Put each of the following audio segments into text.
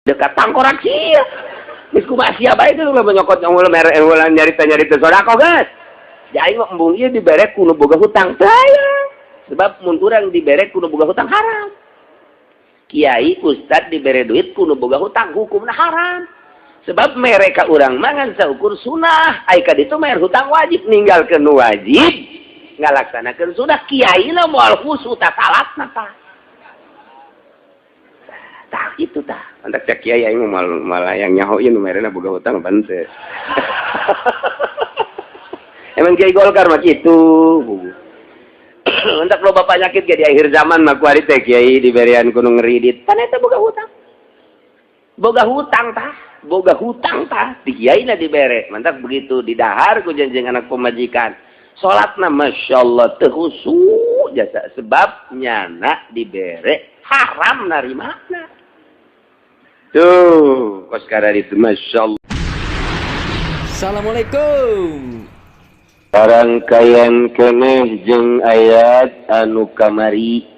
Dekat tangkorak sia. Geus kumaha sia bae teh ulah nyokot ulah mere ulah nyarita-nyarita sedekah geus. Aing mah embung ieu dibere ku nu boga hutang. Teu aya. Sebab mun urang dibere ku nu boga hutang haram. Kiai ustad dibere duit ku nu boga hutang hukumna haram. Sebab mereka urang mangan saukur sunah, ai ka ditu mayar hutang wajib ninggalkeun nu wajib ngalaksanakeun sunah kiai na moal khusyuk ta salatna tah. Tah itu tah. Mantak cek kiai aing mah malah yang nyaho ieu nu merena boga hutang pan teu. Emang kiai Golkar mah kitu. Mantak loba penyakit ge di akhir zaman mah kuari teh kiai diberian ku nu ngeridit. Pan eta boga hutang. Boga hutang tah, boga hutang tah, di kiai na dibere. Mantak begitu didahar ku janjeng anak pemajikan. Salatna masyaallah teu khusyuk jasa sebab nyana dibere haram narimana. Tuh, kos itu masyaallah. Assalamualaikum. Rangkaian keneh jeung ayat anu kamari.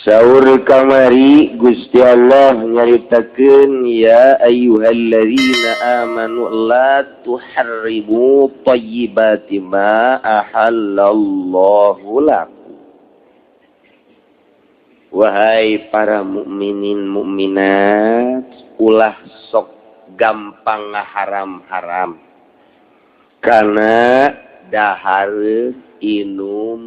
Saur kamari Gusti Allah nyaritakeun ya ayyuhalladzina amanu la tuharrimu thayyibati ma ahallallahu lakum. Wahai para mukminin mukminat, ulah sok gampang ngaharam-haram karena dahareun inum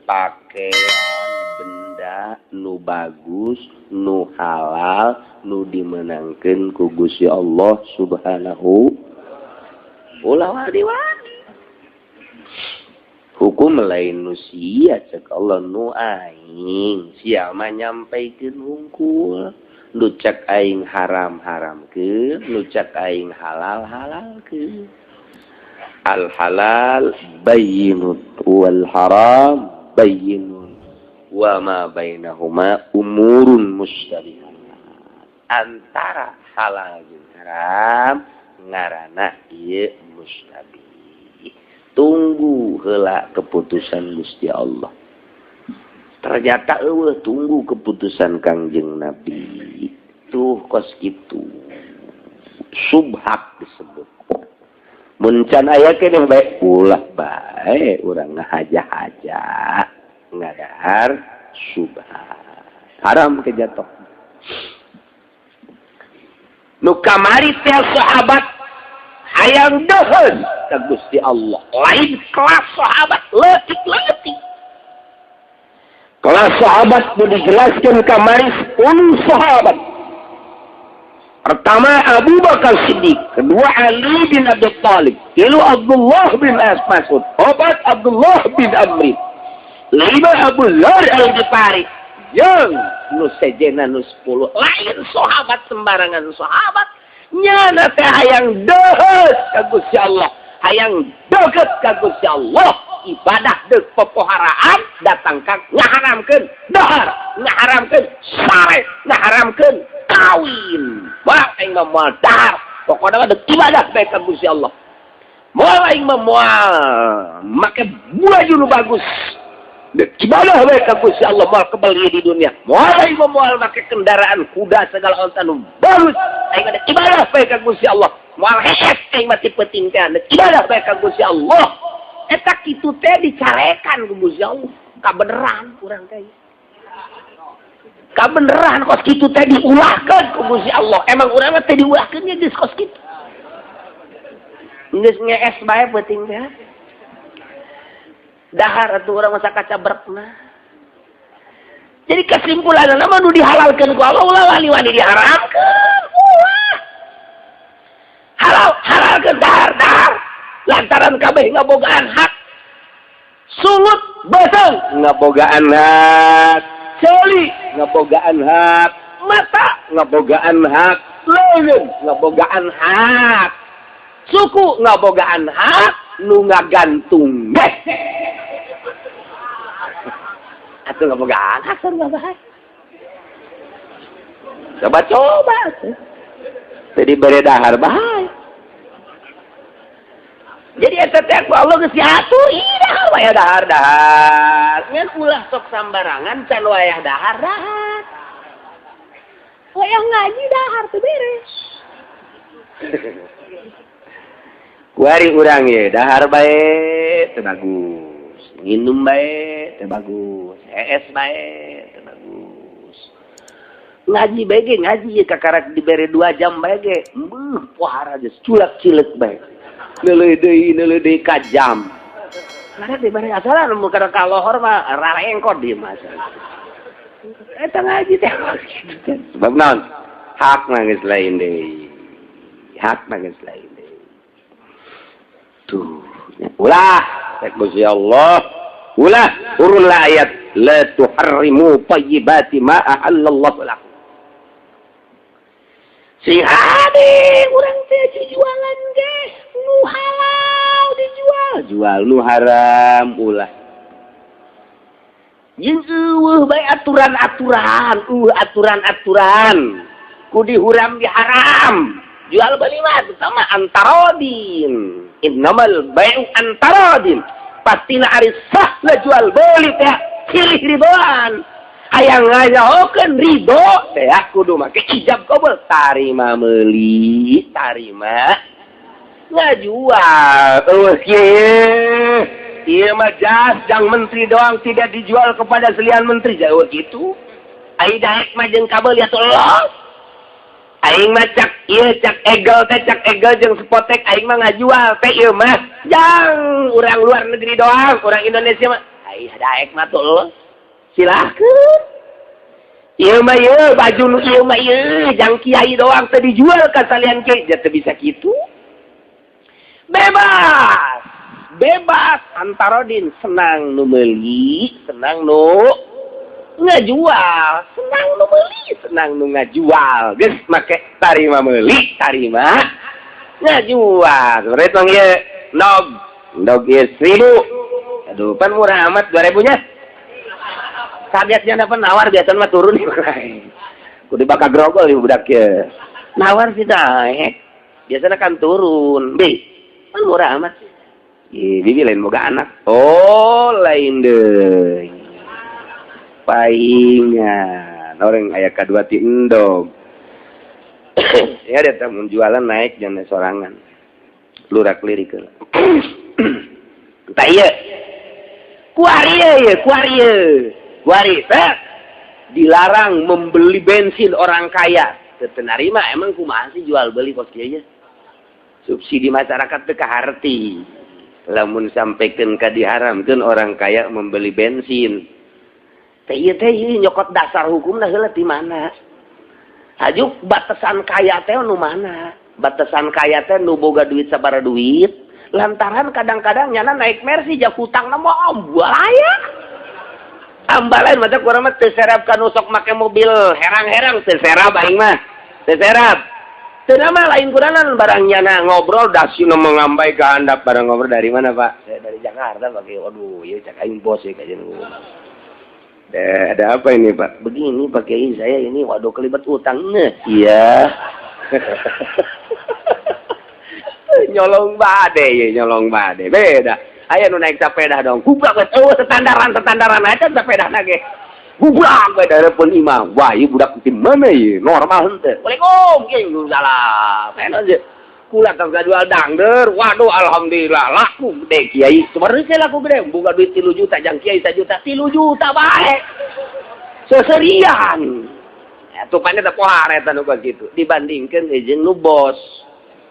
pakaian benda nu bagus nu halal nu dimenangkeun ku Gusti Allah Subhanahu ulah wani-wani hukum lain nu sia cek Allah nu aing sia mah nyampaikeun hungkul nu cek aing haram-haramkeun nu cek aing halal-halalkeun. Al halal bayyinun wal haram bayyinun wa ma bainahuma umurun mustabihat. Antara halal jeung haram ngaranna ieu mustabih. Tunggu heula keputusan Gusti Allah. Ternyata eueuh tunggu keputusan Kangjeng Nabi. Tuh kos kitu. Subhat disebut. Mun can aya keneh bae ulah bae urang ngahaja-haja ngadahar subhat. Haram kejatuh. Nu kamari teh sahabat hayang deuheun ka Gusti Allah. Lain kelas sahabat leutik-leutik. Kelas sahabat nu dijelaskan kamari 10 sahabat. Pertama Abu Bakar Siddiq, kedua Ali bin Abi Thalib, tilu Abdullah bin Mas'ud, opat Abdullah bin Amri, lima Abu Dzar Al-Ghifari, jeung nu sejena nu 10. Lain sahabat sembarangan sahabat, nyana teh hayang deuheut ka Gusti Allah, hayang deukeut ka Gusti Allah, ibadah deuk popoharaan datang ka ngaharamkeun dahar, ngaharamkeun sare, ngaharamkeun kawin. Wah, aing mah moal dahar, pokona mah deuk ibadah bae ka Gusti Allah. Moal aing mah moal make baju nu bagus. Deuk ibadah bae ka Gusti Allah, moal kebel di dunia. Moal aing mah moal make kendaraan kuda segala onta nu bagus. Aing mah deuk ibadah bae ka Gusti Allah. Moal hees aing mah ti peuting teh deuk ibadah bae ka Gusti Allah. Eta kitu teh dicarekan ku Gusti Allah. Kabeneran urang teh. Kabeneran kos kitu teh diulahkeun ku Gusti Allah. Emang urang mah teh diulahkeun nya geus kos kitu. Geus ngees bae peuting teh. Dahar atuh urang masa kacabrekna. Jadi kesimpulanna mah nu dihalalkeun ku Allah ulah wani-wani diharamkeun. Ulah. Halal halalkeun dahar dahar. Lantaran kabeh ngabogaan hak. Sungut beuteung ngabogaan hak. Ceuli ngabogaan hak. Mata ngabogaan hak. Leungeun ngabogaan hak. Suku ngabogaan hak nu ngagantung ge. Atuh ngabogaan hak sarua bae. Coba-coba atuh. Teu dibere dahar bae. Jadi eta teh ku Allah geus diatur, ih dahar wae dahar dahar. Ngan ulah sok sambarangan can wayah dahar dahar. Ngaji dahar teu beres. Kuari urang ye dahar bae teu bagus, nginum bae teu bagus, hees bae teu bagus. Ngaji bae ge ngaji kakarak dibere 2 jam bae ge, beuh pohara geus culak-cileuk bae. Neuleuh deui ka jam. Karena dibere asalan mun kada ka lohor mah rarengkot di mah. Eta ngaji teh sebab naon? Hak geus lain deui. Hak geus lain deui. Tuh, ulah rek Gusti Allah. Ulah turunlah ayat la tuharrimu thayyibati ma ahallallahu lakum. Si hade urang teh jualan ge nu halal dijual, jual nu haram ulah. Jeung eueuh bae aturan-aturan, aturan-aturan. Ku dihuram diharam. Jual beli mah sama antarodin. Innamal bai'u antarodin. Pastina ari sah lah jual beli teh silih ridoan. Hayang ngayahokeun ridho teh kudu make ijab kabul, tarima meuli, tarima ngajual. Eueuh kieu. Ieu mah jas jang menteri doang tidak dijual kepada selian menteri jauh gitu. Ai daek mah jeung kabel ya tolong. Aing mah cak ieu cak egel teh cak egel jeung spotek aing mah ngajual teh ieu mah jang urang luar negeri doang, urang Indonesia mah ai daek mah tolong. Silahkeun. Ieu mah ieu baju nu ieu mah ieu jang kiai doang teu dijual ka salian kiai, teu bisa kitu. Bebas. Bebas antarodin, senang nu meuli, senang nu ngajual, senang nu meuli, senang nu ngajual. Geus make tarima meuli, tarima ngajual. Sebenarnya tong ieu ndog, ndog ieu 1000. Aduh, pan murah amat 2000 nya. Kagetnya dapat nawar biasa mah turun kudu bakal grogol ieu budak ieu. Nawar sih naik. Biasanya kan turun. Bi, pan murah amat. Ih, bibi lain boga anak. Oh, lain deui. Paingan. Orang aya kadua ti endog. Ya dia mun jualan naik jangan sorangan. Lurak lirik heula. Tah ieu. Kuari ieu, kuari ieu. Kuari teh dilarang membeli bensin orang kaya. Teu narima emang kumaha sih jual beli kos kieu nya? Subsidi masyarakat teu kaharti. Lamun sampaikan ka diharamkeun orang kaya membeli bensin. Teh ieu teh ieu nyokot dasar hukumna heula ti mana? Hajuk batasan kaya teh nu mana? Batasan kaya teh nu boga duit sabaraha duit. Lantaran kadang-kadang nyana naik Mercy jak hutangna mah ambalaya. Ambalain mata kurang mah teu serap ka nu sok make mobil herang-herang teu serap aing mah. Teu serap. Teu mah lain kuranan barang nyana ngobrol dasina mengambai ke handap barang ngobrol dari mana Pak? Saya dari Jakarta Pak. Waduh, ieu cak aing bos ya kajian. Ada apa ini Pak? Begini Pak Kiai, saya ini waduh kelibat utang. Nah, iya. Nyolong bade ya, nyolong bade. Beda. Aya nu naik sepeda dong. Gubrak we eueuh standaran aja sepeda ge. Gubrak we dari pun imam. Wah, ieu budak di mana ieu? Normal henteu. Waalaikum, salam. Enak aja. Kula tong jual dangder. Waduh, alhamdulillah laku gede kiai. Sebenarnya saya laku gede, boga duit 3 juta jang kiai 1 juta, 3 juta bae. Seserian. Ya tupane teh pohara eta nu kitu dibandingkeun jeung nu bos.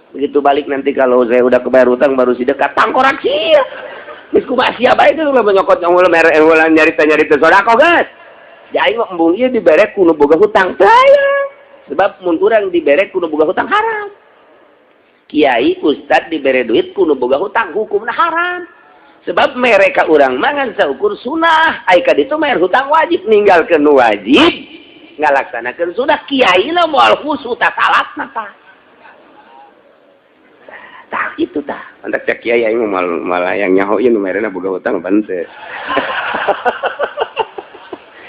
Begitu balik nanti kalau saya udah kebayar utang baru si dekat tangkorak sia. Geus kumaha sia bae itu ulah nyokot ulah mere ulah nyarita-nyarita sedekah geus. Jadi mah embung ieu dibere ku nu boga hutang. Saya. Sebab mun urang dibere ku nu boga hutang haram. Kiai ustad dibere duit ku nu boga hutang hukumna haram. Sebab mereka urang mangan saukur sunah, ai ka ditu bayar hutang wajib ninggalkeun nu wajib, ngalaksanakeun sunah kiai na moal khusyuk ta salatna tah. Tah itu tah. Mantak cak kiai aing mah malah yang nyaho ieu nu merena boga hutang ban teu.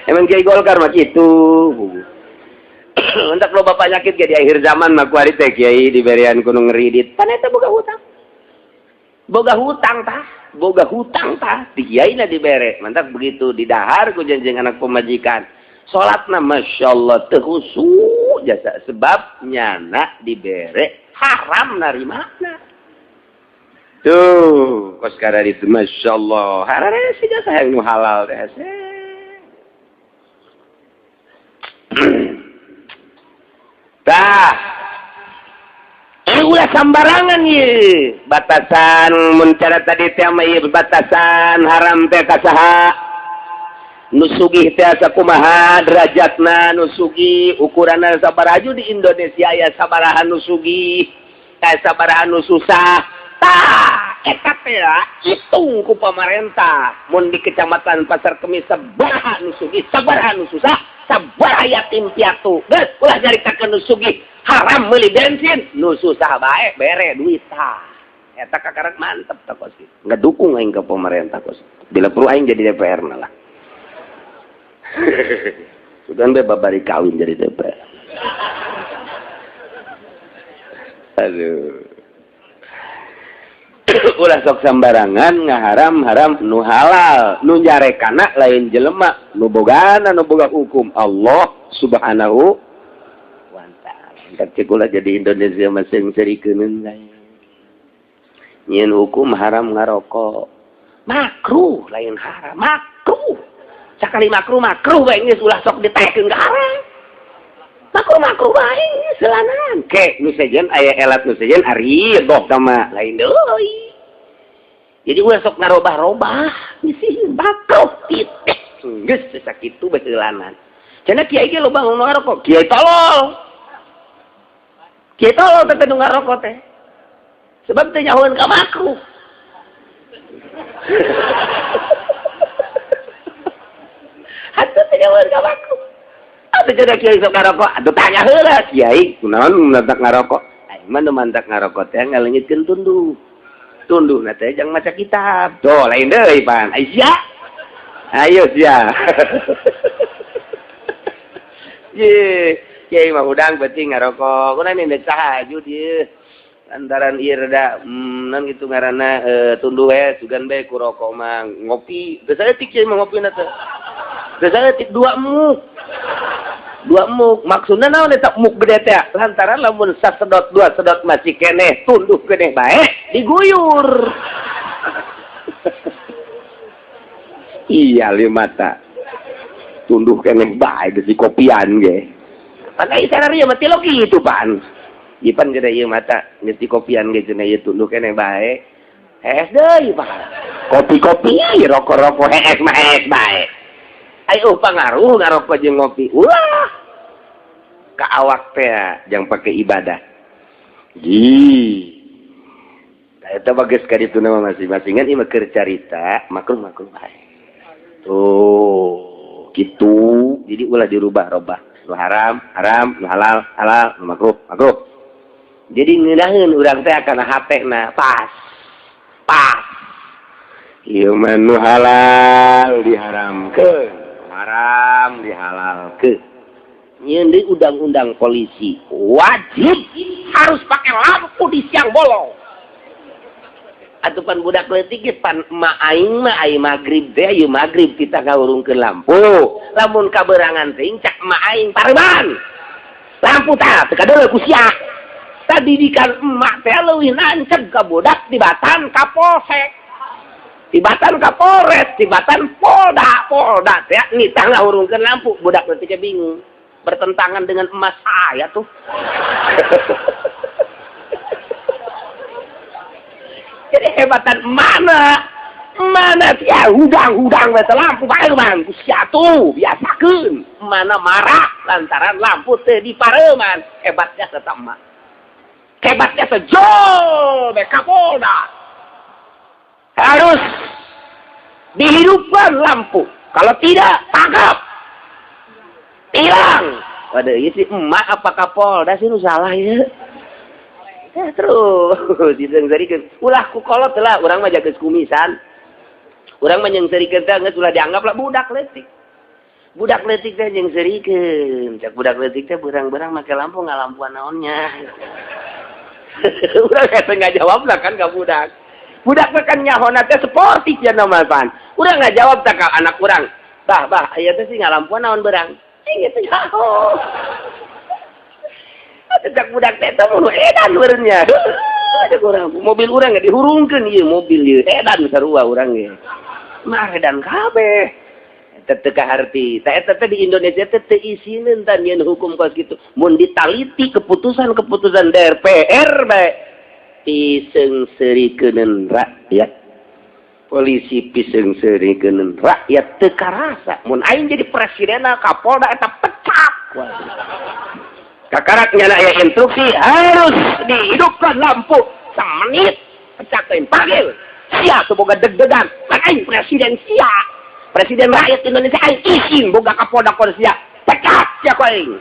Emang kiai Golkar mah kitu. Mantak loba penyakit ge di akhir zaman mah kuari teh kiai diberian ku nu ngeridit. Pan eta boga hutang. Boga hutang tah, boga hutang tah di kiai na dibere. Mantak begitu didahar ku janjeng anak pemajikan. Salatna masyaallah teu khusyuk. Ku jasa sebab nyana dibere haram narimana. Tuh, kos kada itu Masya Allah. Harare sih jasa yang nu halal teh. Tah. Ulah sambarangan ye. Batasan mun cara tadi teh mah ieu batasan haram teh ka saha? Nu sugih teh sakumaha derajatna nu sugih, ukuranna sabaraha di Indonesia aya sabaraha nu sugih, aya sabaraha nu susah. Tah, eta teh hitung ku pamarentah. Mun di kecamatan Pasar Kemis sabaraha nu sugih, sabaraha nu susah, sabaraha yatim piatu. Geus ulah nyaritakeun nu sugih haram meuli bensin, nu susah bae bere duit tah. Eta kakarak mantep tah kos kitu. Ngadukung aing ka pemerintah kos. Bila perlu aing jadi DPR na lah. Sudah be babari kawin jadi DPR. Aduh. Ulah sok sambarangan ngaharam-haram nu halal, nu nyarekana lain jelema, nu bogana nu boga hukum Allah Subhanahu wa ta'ala. Entar ulah jadi Indonesia masing serikeun lain. Nyieun hukum haram ngarokok. Makruh lain haram, makruh. Sakali makruh makruh bae geus ulah sok ditekeun ka haram. Makruh makruh bae selanan. Ke nu sejen aya elat nu sejen ari doh tama lain deui. Jadi ulah sok ngarobah-robah bisi makruh titik. Geus sakitu bae seulanan. Cenah kiai ge loba nu ngarokok, kiai tolol. Kiai tolol teh nu ngarokok teh. Sebab teh nyahoeun ka makruh. Atuh teh nyahoeun ka makruh. Atuh cenah kiai sok ngarokok, atuh tanya heula kiai, kunaon mantak ngarokok? Aing mah nu mantak ngarokok teh ngalengitkeun tunduh. Tunduhna teh jang maca kitab. Tuh lain deui pan. Ai sia. Ayo sia. Ye, kiai mah hudang penting ngarokok. Kunaon ini tahajud ieu. Lantaran ieu rada non gitu ngaranna tunduh we sugan bae ku rokok mah ngopi. Teu saeutik kiai mah ngopina teh. Teu saeutik dua muk. Dua muk maksudna naon eta muk gede teh? Lantaran lamun sasedot dua sedot masih keneh tunduh keneh bae diguyur. Iya mata. Tunduh keneh bae geus dikopian ge. Pan ai sararea mah tilok kitu pan. Ipan cenah ieu mata geus dikopian ge cenah ieu tunduh keneh bae. Hees deui pan. Kopi-kopi rokok-rokok hees mah hees bae. Ayo pangaruh ngarokok jeung ngopi. Wah. Ka awak teh jang pake ibadah. Ji. Eta bagus ka ditu nama masing-masingan ieu mah keur carita makruh-makruh bae. Tuh, gitu. Jadi ulah dirubah-robah. Nu haram, haram, nu halal, halal, nu makruh, makruh. Jadi ngeunaheun urang teh kana hatena pas. Pas. Ieu mah nu halal diharamkeun, haram dihalalkeun. Nyeun deui undang-undang polisi wajib harus pakai lampu di siang bolong. Atuh pan budak leutik ge pan emak aing mah ai magrib teh ieu magrib kita ngahurungkeun lampu. Lamun kaberangan teh cak emak aing pareban. Lampu tah teu kadeuleu ku sia. Tadidikan emak teh leuwih nancep ka budak tibatan ka polsek. Tibatan ka Polres, tibatan Polda, Polda teh nitah ngahurungkeun lampu, budak leutik teh bingung. Bertentangan dengan emas saya tuh. Jadi hebatan mana? Mana sia hudang-hudang bete lampu pareman ku sia tuh biasakeun. Mana marah lantaran lampu teu dipareman. Hebatnya tetap emak. Hebatnya sejol be Kapolda. Harus dihidupkan lampu. Kalau tidak tangkap. Hilang. Waduh, ieu si emak apa Kapolda sih nu salah ieu? Ya, terus diseungseurikeun. Ulah ku kolot lah, urang mah jageus kumisan. Urang mah nyeungseurikeun teh geus ulah dianggap lah budak leutik. Budak leutik teh nyeungseurikeun. Cak budak leutik teh berang-berang make lampu ngalampuan naonnya. Urang hese ngajawab lah kan ka budak. Budak mah kan nyahona teh sportif ya nama pan. Urang ngajawab teh ka anak urang. Bah, bah, aya teh sih ngalampuan naon berang. Cing itu nyaho. Budak-budak teh eta mun edan meureun nya. Ada urang mobil urang ge dihurungkeun ieu mobil ieu edan sarua urang ge. Mah edan kabeh. Eta teu kaharti. Tah eta teh di Indonesia teh teu isineun tah nyieun hukum kos kitu. Mun ditaliti keputusan-keputusan DPR bae piseungseurikeun rakyat. Polisi piseungseurikeun rakyat teu karasa. Mun aing jadi presiden Kapolda eta pecat. Kakarak nyana aya instruksi harus dihidupkan lampu semenit pecat teh panggil. Sia tuh boga deg-degan. Kan aing presiden sia. Presiden rakyat Indonesia aing isin boga Kapolda kon sia. Pecat sia ku aing.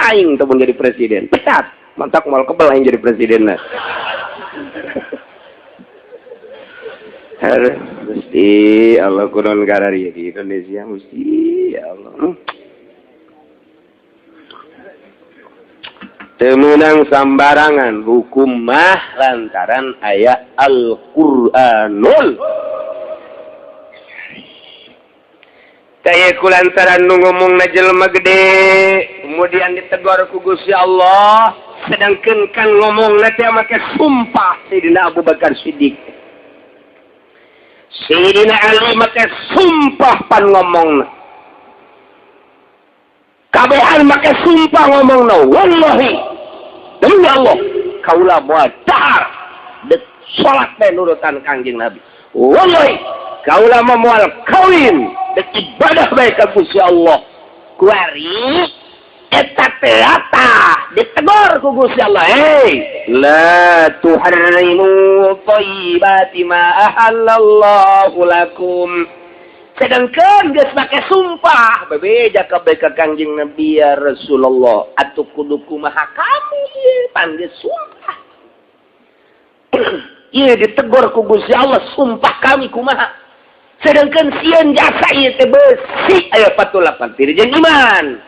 Aing tuh mun jadi presiden. Pecat. Mantak moal kebel aing jadi presiden nah. Aduh, mesti Allah kunon karari di Indonesia mesti ya Allah. Temenang sambarangan hukum mah lantaran ayat Al-Qur'anul. Taya ku lantaran nu ngomongna jelema gede kemudian ditegor ku Gusti Allah, sedangkan kan ngomongna teh make sumpah Sayyidina Abu Bakar Siddiq. Sayyidina Ali make sumpah pan ngomongna. Kabehan make sumpah ngomongna, wallahi demi Allah kaula moal dahar dek salat teh nurutan Kangjeng Nabi. Wallahi kaula mah moal kawin dek ibadah bae ka Gusti Allah. Kuari eta teh ditegor ku Gusti Allah, hei la tuharrimu thayyibati ma ahallallahu lakum. Sedangkan geus make sumpah bebeja kabeh ka Kangjeng Nabi ya Rasulullah atuh kudu kumaha kami ieu pan geus sumpah. Ieu ditegor ku Gusti Allah sumpah kami kumaha. Sedangkan sieun jasa ieu teh beusi aya 48 tiri jeung iman.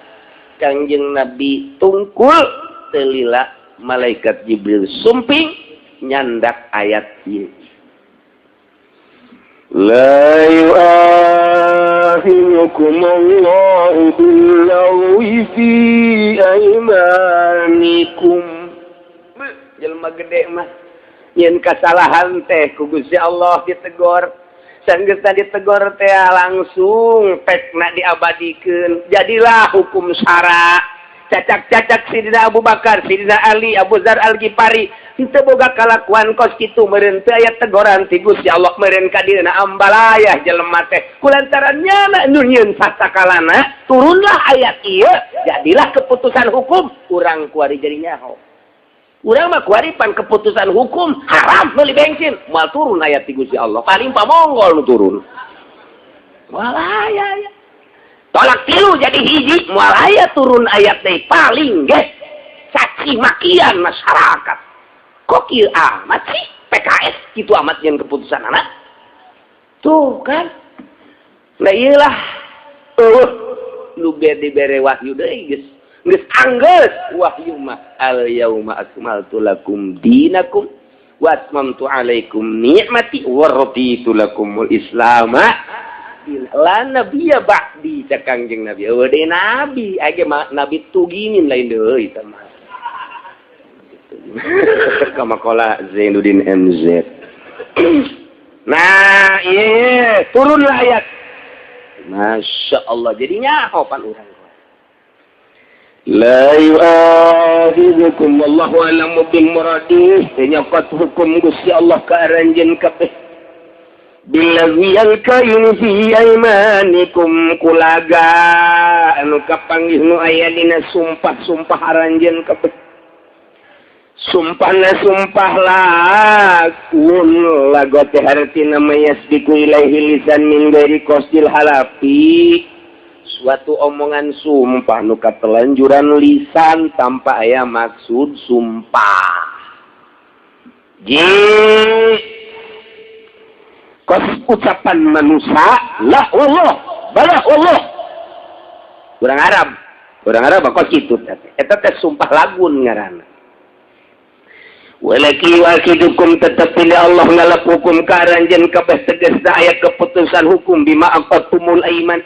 Kangjeng Nabi tungkul teu lila malaikat Jibril sumping nyandak ayat ieu. La yu'akhidukum Allahu bil-lagwi fi aymanikum. Jelema gede mah nyeun kasalahan teh ku Gusti Allah ditegor. Sanggeusna ditegor teh langsung pekna diabadikeun. Jadilah hukum syara. Cacak-cacak Sidina Abu Bakar, Sidina Ali, Abu Dzar Al-Ghifari henteu boga kalakuan kos kitu meureun teu aya tegoran ti Gusti Allah meureun ka dieuna ambalayah jelema teh. Kulantaran nyana nu nyieun sasakalana turunlah ayat ieu jadilah keputusan hukum urang kuari jadi nyaho. Urang mah kuari pan keputusan hukum haram meuli bensin moal turun ayat ti Gusti Allah paling pamonggol nu turun. Moal aya ya. Tolak tilu jadi hiji moal aya turun ayat teh paling ge caci makian masyarakat. Kok kieu amat sih PKS kitu amat jeung keputusan anak. Tuh kan. Nah ieulah eueuh nu ge dibere wahyu deui geus. Geus anggeus wahyu mah al yauma akmaltu lakum dinakum wa atmamtu alaikum ni'mati wa raditu lakumul islama. La nabiyya ba'di cak Kangjeng Nabi. Eueuh deui nabi age mah nabi tugingin lain deui eta mah. Kama qala Zainuddin MZ. Nah, iya turunlah ayat. Masya Allah jadinya pan urang. La yu'akhidhukum wallahu a'lamu bil muradih. Nyokot hukum Gusti Allah ka aranjeun kabeh. Billazi alkayin fi aymanikum kulaga anu kapanggih nu aya dina sumpah-sumpah aranjeun kabeh. Sumpahna sumpah lakun lago teh hartina mayasbiku ilaihi lisan min ghairi qasdil halafi. Suatu omongan sumpah nu katelanjuran lisan tanpa aya maksud sumpah. Ji kos ucapan manusia la Allah bala Allah. Urang Arab kos kitu teh. Eta teh sumpah lagun ngaranna. Walaki wakidukum tetapi Allah ngalap hukum ka aranjeun kabeh tegasna aya keputusan hukum bima aqattumul aiman.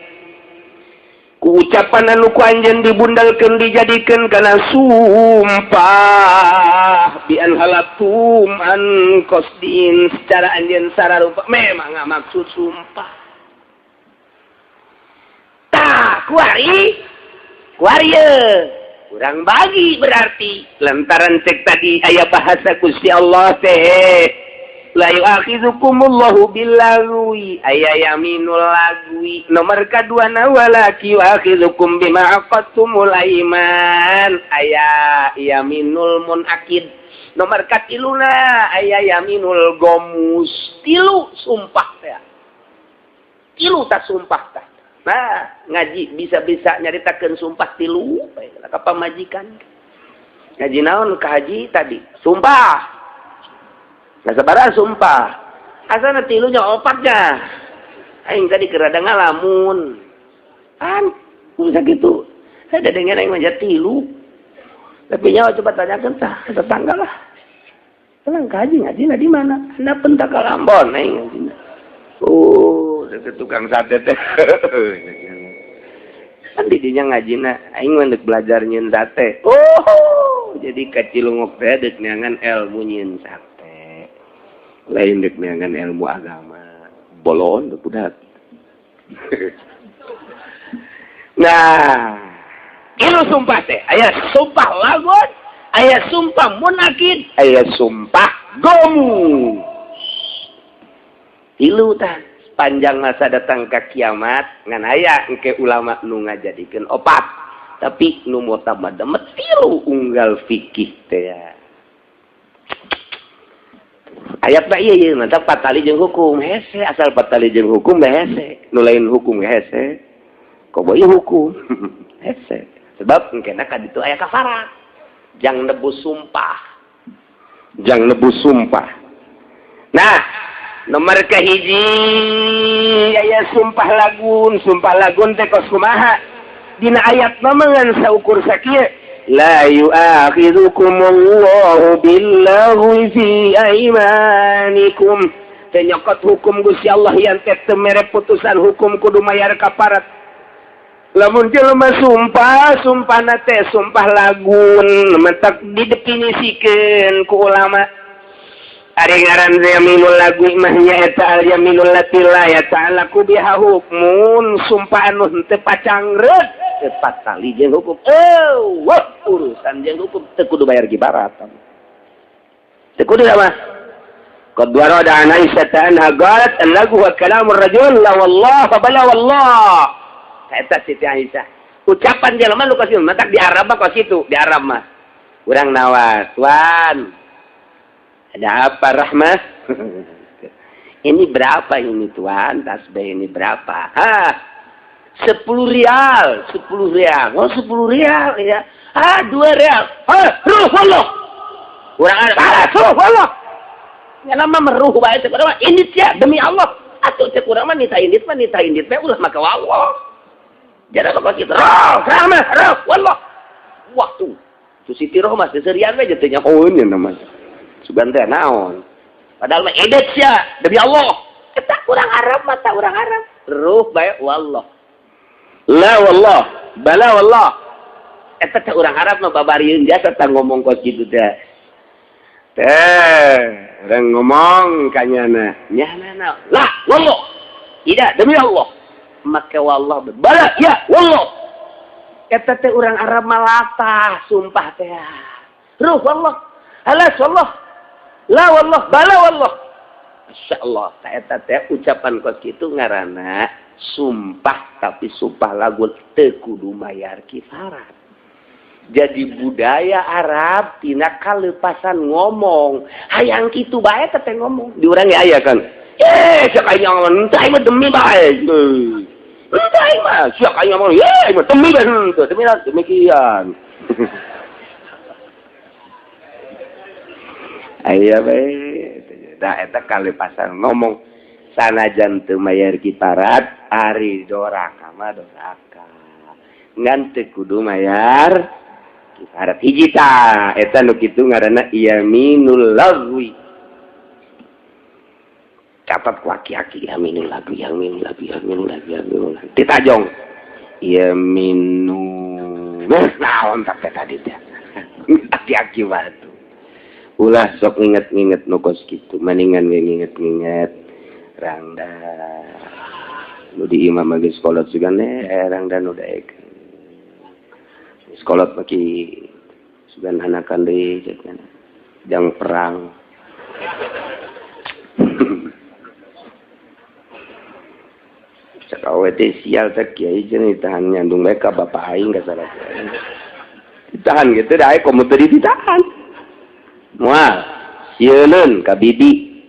Ku ucapan anu ku anjeun dibundalkeun dijadikeun kana sumpah bi an halaftum an qasdin secara anjeun sararupa memang maksud sumpah. Tah kuari kuari kurang bagi berarti lantaran cek tadi aya bahasa Gusti Allah teh la yu'akhidzukumullahu billagwi aya yaminul lagwi nomor kadua na walaki yu'akhidzukum bima aqadtumul aiman aya yaminul munakid nomor katiluna aya yaminul gomus tilu sumpah teh tilu ta sumpah tah. Nah ngaji bisa-bisa nyaritakeun sumpah tilu ka pamajikan ngaji naon ka haji tadi sumpah. Nah, sabaraha sumpah asana tilunya opatnya aing tadi kerada ngalamun an bisa gitu ada dengan aing mah tilu tapi nyawa coba tanyakan tah tetangga lah tenang kaji ngaji di mana anda pentak kalambon aing ngaji oh tukang sate teh kan didinya ngajina aing mah deuk belajar nyieun sate oh jadi kacilungok teh deuk neangan ilmu nyieun sate lain dek neangan ilmu agama bolon budak. Nah ilu sumpah teh aya sumpah lagon aya sumpah munakid aya sumpah gomu ilu tah sepanjang masa datang ke kiamat ngan aya engke ulama nu ngajadikeun opat tapi nu mutamad tilu unggal fikih teh ayat mah iya mantap patali jeung hukum hese asal patali jeung hukum mah hese nu lain hukum hese komo ieu hukum hese sebab engkena ka ditu aya kafarat jang nebus sumpah jang nebus sumpah. Nah nomor kahiji aya sumpah lagun teh kos kumaha dina ayat mah ngan saukur sakieu la yu'akhidzukumullahu billaghwi fi aimanikum teh nyokot hukum Gusti Allah yang teh teu mere putusan hukum kudu mayar kaparat lamun jelema sumpah sumpahna teh sumpah lagun mentak didefinisikeun ku ulama ari ngaran yaminul lagwi mah nyaeta al yaminul lati la yata'allaqu biha hukmun sumpah anu henteu pacangreut tepat tali jeung hukum wah urusan jeung hukum teu kudu bayar kibaratan teu kudu mah qad warada an Aisyah anha qalat al-lagwu wa kalamur rajul la wallah fa bala wallah eta Siti Aisyah ucapan jelema nu kos matak di Arab mah kos kitu di Arab mah urang nawas tuan ada apa rahmah ini berapa ini tuan tasbih ini berapa hah 10 rial, 10 rial. Oh, 10 rial ya. Ah, 2 rial. Ah, ruh Allah. Urang ah, ruh Allah. Nya mah meruh bae teh urang mah indit sia demi Allah. Atuh teh urang mah nita indit teh ulah maka Allah. Jadi kok kitu. Ruh, rahmah, ruh Allah. Waktu. Tu Siti Rohmah seserian we teh nyahoeun nya mah. Sugan teh naon. Padahal mah indit sia demi Allah. Eta urang Arab mah ta urang Arab. Ruh bae wallah. La wallah, bala wallah. Eta teh urang Arab mah babarieun jasa tah ngomong kos kitu teh. Teh, urang ngomong ka nyana. Nyana la wallah. Tidak demi Allah. Maka wallah bala ya wallah. Eta teh urang Arab mah latah sumpah teh. Ruh wallah. Alas wallah. La wallah, bala wallah. Masyaallah, ta eta teh ucapan kos kitu ngaranna sumpah tapi sumpah lagu teu kudu mayar kifarat. Jadi budaya Arab tina kalepasan ngomong hayang kitu bae teh ngomong di urang ge aya kan siak aing ngomong henteu aing mah demi bae henteu aing mah siak aing ngomong ye mah demi bae henteu demi demikian aya bae da eta kalepasan ngomong sanajan teu mayar kiparat ari doraka mah doraka ngan teu kudu mayar kifarat hiji tah eta nu kitu ngaranna yaminul lagwi catat ku aki-aki yaminul lagwi yaminul lagwi yaminul lagwi yaminul lagwi ditajong. Yaminu naon teh tadi teh aki-aki batu ulah sok nginget-nginget nu kos kitu, maningan nginget-nginget rangda nu di imam geus kolot sugan rangda nu daek geus kolot maki sugan hanakan deui jang perang. Cak awe teh sial teh kiai cenah ditahan nyandung bae ka bapak aing ka salah. Ditahan gitu da aya komo teu ditahan. Moal sieuneun ka bibi.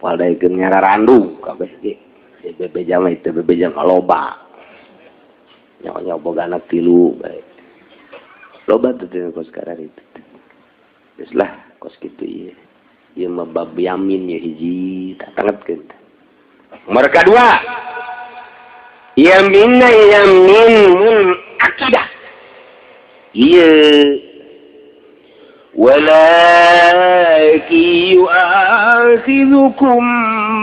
Moal daekeun nyararandu kabeh ge. Bebeja mah itu bebeja mah loba. Nyawa-nyawa boga anak tilu bae. Loba teh teh kos karar itu. Geus lah kos kitu ieu. Ieu mah bab yamin ye hiji tak tangetkeun. Mereka dua yaminna yamin mun akidah iya walaki yu'akhidhukum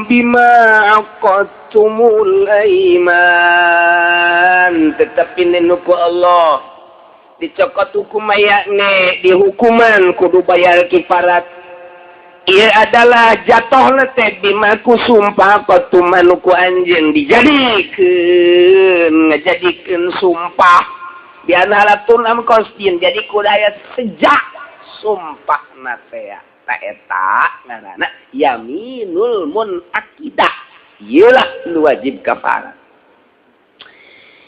bima aqadtumul aiman, tetapi nenuku Allah dicokot hukum ayakne dihukuman kudu bayar kifarat. Ia adalah jatuh teh bimaku sumpah qatumanuku anjeun dijadikeun ngajadikeun sumpah bianalatun am qasdin, jadi kudaya sejak sumpah na teh ta eta ngaranna yaminul munaqidah, ieu lah nu wajib kafarat.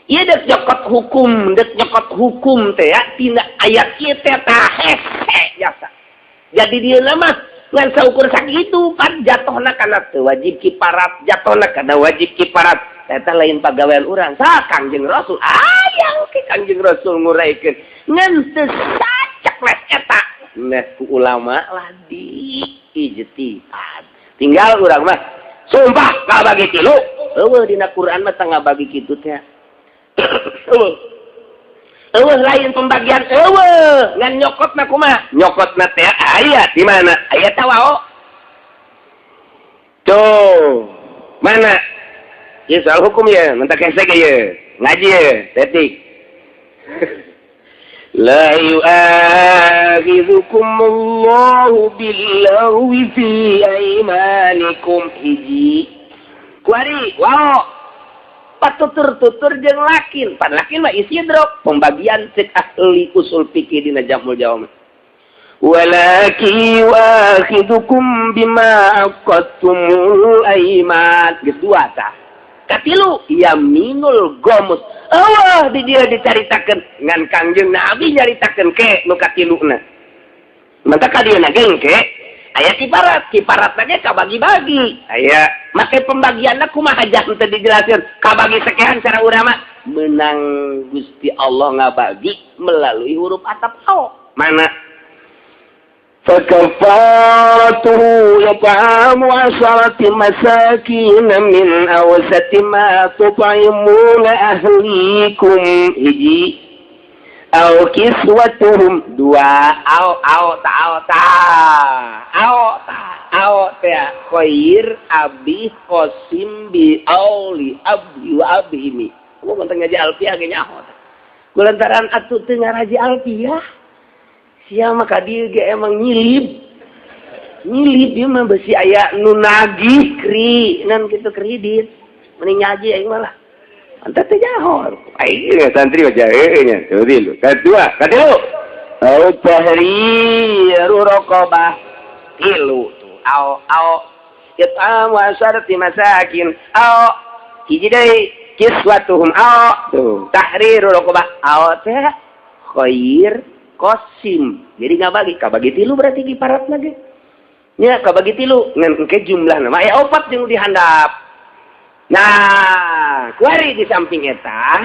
Ieu dek nyokot hukum, dek nyokot hukum teh tina ayat ieu teh tah hese jasa. Jadi dia mah ngan saukur sakitu pan jatuhna kana teu wajib kiparat, jatuhna kana wajib kiparat. Eta lain pagawean urang, sa Kangjeng Rasul. Ayang ke Kangjeng Rasul nguraikeun ngan teu sacekles eta. Nah ku ulama lah di ijtihad. Tinggal urang mah sumpah kabagi tilu. Eueuh dina Quran mah teu ngabagi kitu teh. Eueuh. Eueuh lain pembagian eueuh ngan nyokotna kumaha? Nyokotna teh aya di mana? Aya tawao. Tuh, mana? Ieu soal hukum ya, mentak hese ge ieu. Ngaji ye, tetik. La yu'akhidhukumullahu billaghwi fi aymanikum hiji. Kuari, wao. Patutur-tutur jeung lakin, pan lakin mah isidrok pembagian cek ahli usul fikih dina Jamul Jawami. Walaki yu'akhidhukum bima aqadtumul aiman. Geus dua tah. Katilu yaminul gomus. Eueuh di dieu dicaritakeun ngan Kangjeng Nabi nyaritakeun ke nu katiluna. Maka ka dieu na ge aya kiparat, kiparat ge kabagi-bagi. Aya make pembagianna kumaha jang teu dijelasin, kabagi sekian cara urang mah menang Gusti Allah ngabagi melalui huruf atap ao. Mana? Fakafaratuhu yat'amu asharati masakin min awsati ma tut'imuna ahlikum hiji au kiswatuhum dua au au ta au ta au ta au ta khair abi qasim bi auli abdi wa abhimi. Ku konten ngaji alfiah ge nyaho kulantaran atuh teu ngaraji alfiah sia mah ka dieu ge emang nyilib nyilib ieu mah besi aya nu nagih kri nan kitu kredit mending ngaji aing mah lah. Anta teh nyaho. Aing santri mah jahe nya. Tilu. Kadua, katilu. Au tahriru raqabah. Tilu tuh. Au au it'am wa asharati masakin. Au hiji deui kiswatuhum au tuh tahriru raqabah. Au teh khair qasim. Jadi ngabagi, kabagi tilu berarti kiparatna ge. Nya kabagi tilu ngan engke jumlahna mah aya opat jeung dihandap. Nah, kuari di samping eta,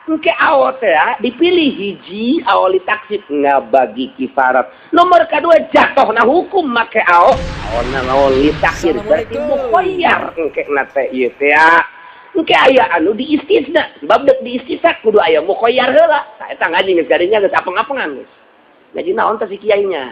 engke awo teh dipilih hiji awali taksib ngabagi kifarat. Nomor kedua jatuhna hukum make awo, awona awali taksir berarti mukhayyar engke na teh ieu teh. Engke aya anu diistisna, sebab deuk diistisna kudu aya mukhayyar heula. Tah eta ngaji geus garinya geus apeng-apengan geus. Ngaji naon teh si kiainya?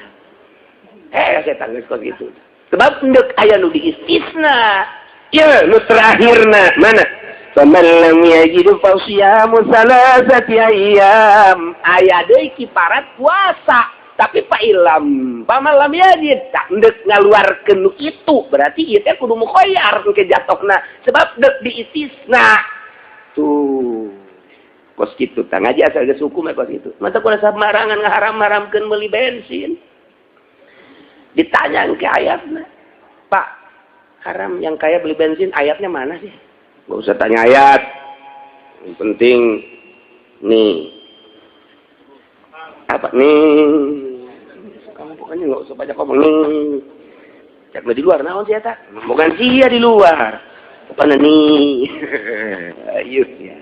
Setan geus kos kitu. Sebab deuk aya nu diistisna. Ya, nu terakhirna mana? Faman lam yajid fa siyamu salasati ayyam. Aya deui kiparat puasa. Tapi fa ilam, faman lam yajid tak endek ngaluarkeun nu kitu, berarti ieu teh kudu mukhayyar engke jatohna sebab dek diistisna. Tuh. Kos kitu tah ngaji asal geus hukum kos kitu. Mata kudu samarangan ngaharam-haramkeun meuli bensin. Ditanya ke ayatna. Pak, haram yang kaya beli bensin ayatnya mana sih? Gak usah tanya ayat. Yang penting nih. Apa nih? Kamu pokoknya nggak usah banyak ngomong nih. Cek di luar naon sih eta? Bukan sia di luar. Pokoknya nih. Ayo ya.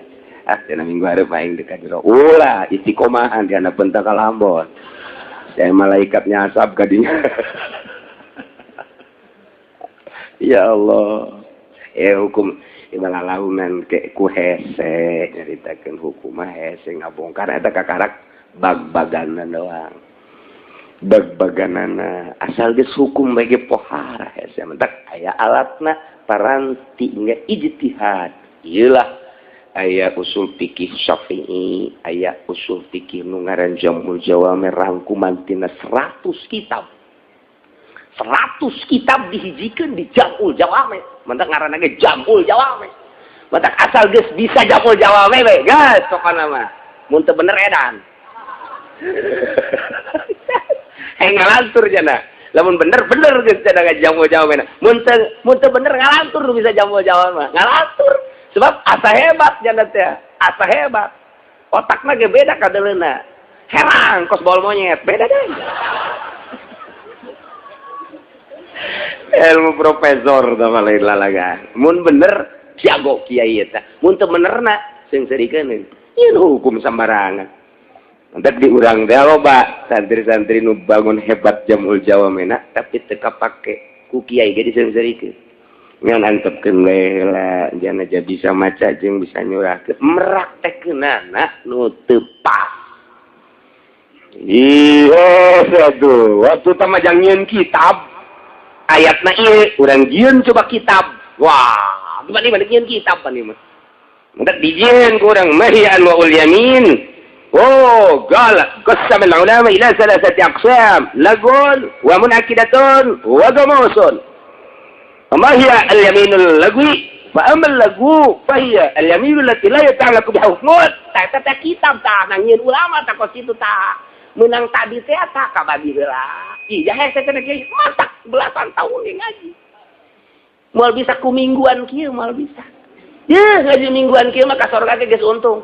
Ah, cenah minggu hareup aing dekat jero. Ulah istiqomahan di anak bentak kalambon. Saya malaikatnya asap kadinya. Ya Allah. Ya hukum ibalalaunan ke ku hese nyaritakeun hukum mah hese ngabongkar eta kakarak bag-baganan doang. Bag-baganana asal geus hukum bagi pohara hese mentak aya alatna paranti nya ijtihad. Ieu lah aya usul fikih Syafi'i, aya usul fikih nu ngaran Jamul Jawami rangkuman tina 100 kitab. 100 kitab dihijikeun di Jamul Jawami. Mentak ngaranna ge Jamul Jawami. Mentak asal geus bisa Jamul Jawami we, geus pokona mah. Mun teu bener edan. Hayang ngalantur jana. Lamun bener bener geus cenah Jamul Jawami. Mun teu bener ngalantur bisa Jamul Jawami mah. Ngalantur. Sebab asa hebat jana teh, asa hebat. Otakna ge beda kadeleuna. Herang kos bol monyet, beda deh. Ilmu profesor sama lain lalagan. Mun bener jago kiai eta. Mun teu benerna seungseurikeun. Ieu hukum sembarangan. Entek di urang teh loba santri-santri nu bangun hebat Jamul Jawamena tapi teu kapake ku kiai ge diseungseurikeun. Ngan antepkeun we heula jana aja bisa maca jeung bisa nyurahkeun meraktekeunana nu teu pas. Iya, aduh, waktu tamajang nyieun kitab ayatna ieu urang jieun coba kitab. Wah, gimana balik nyieun kitab pan ieu mah. Mentak dijieun ku urang mahiyan wa ul yamin. Oh, qala qasama al ulama ila salasati aqsam, lagun wa munakidatun wa gamusun. Ma hiya al yaminul lagwi? Fa amma al lagu fa hiya al yaminul lati la yata'allaqu bi hukmun. Ta ta kitab ta nangieun ulama ta kos kitu ta. Menang tadi teh ta kabagi heula. Ih, jahe teh kiai matak belasan tahun ge ngaji. Moal bisa ku mingguan kieu moal bisa. Yeuh ngaji mingguan kieu mah ka sorga ge geus untung.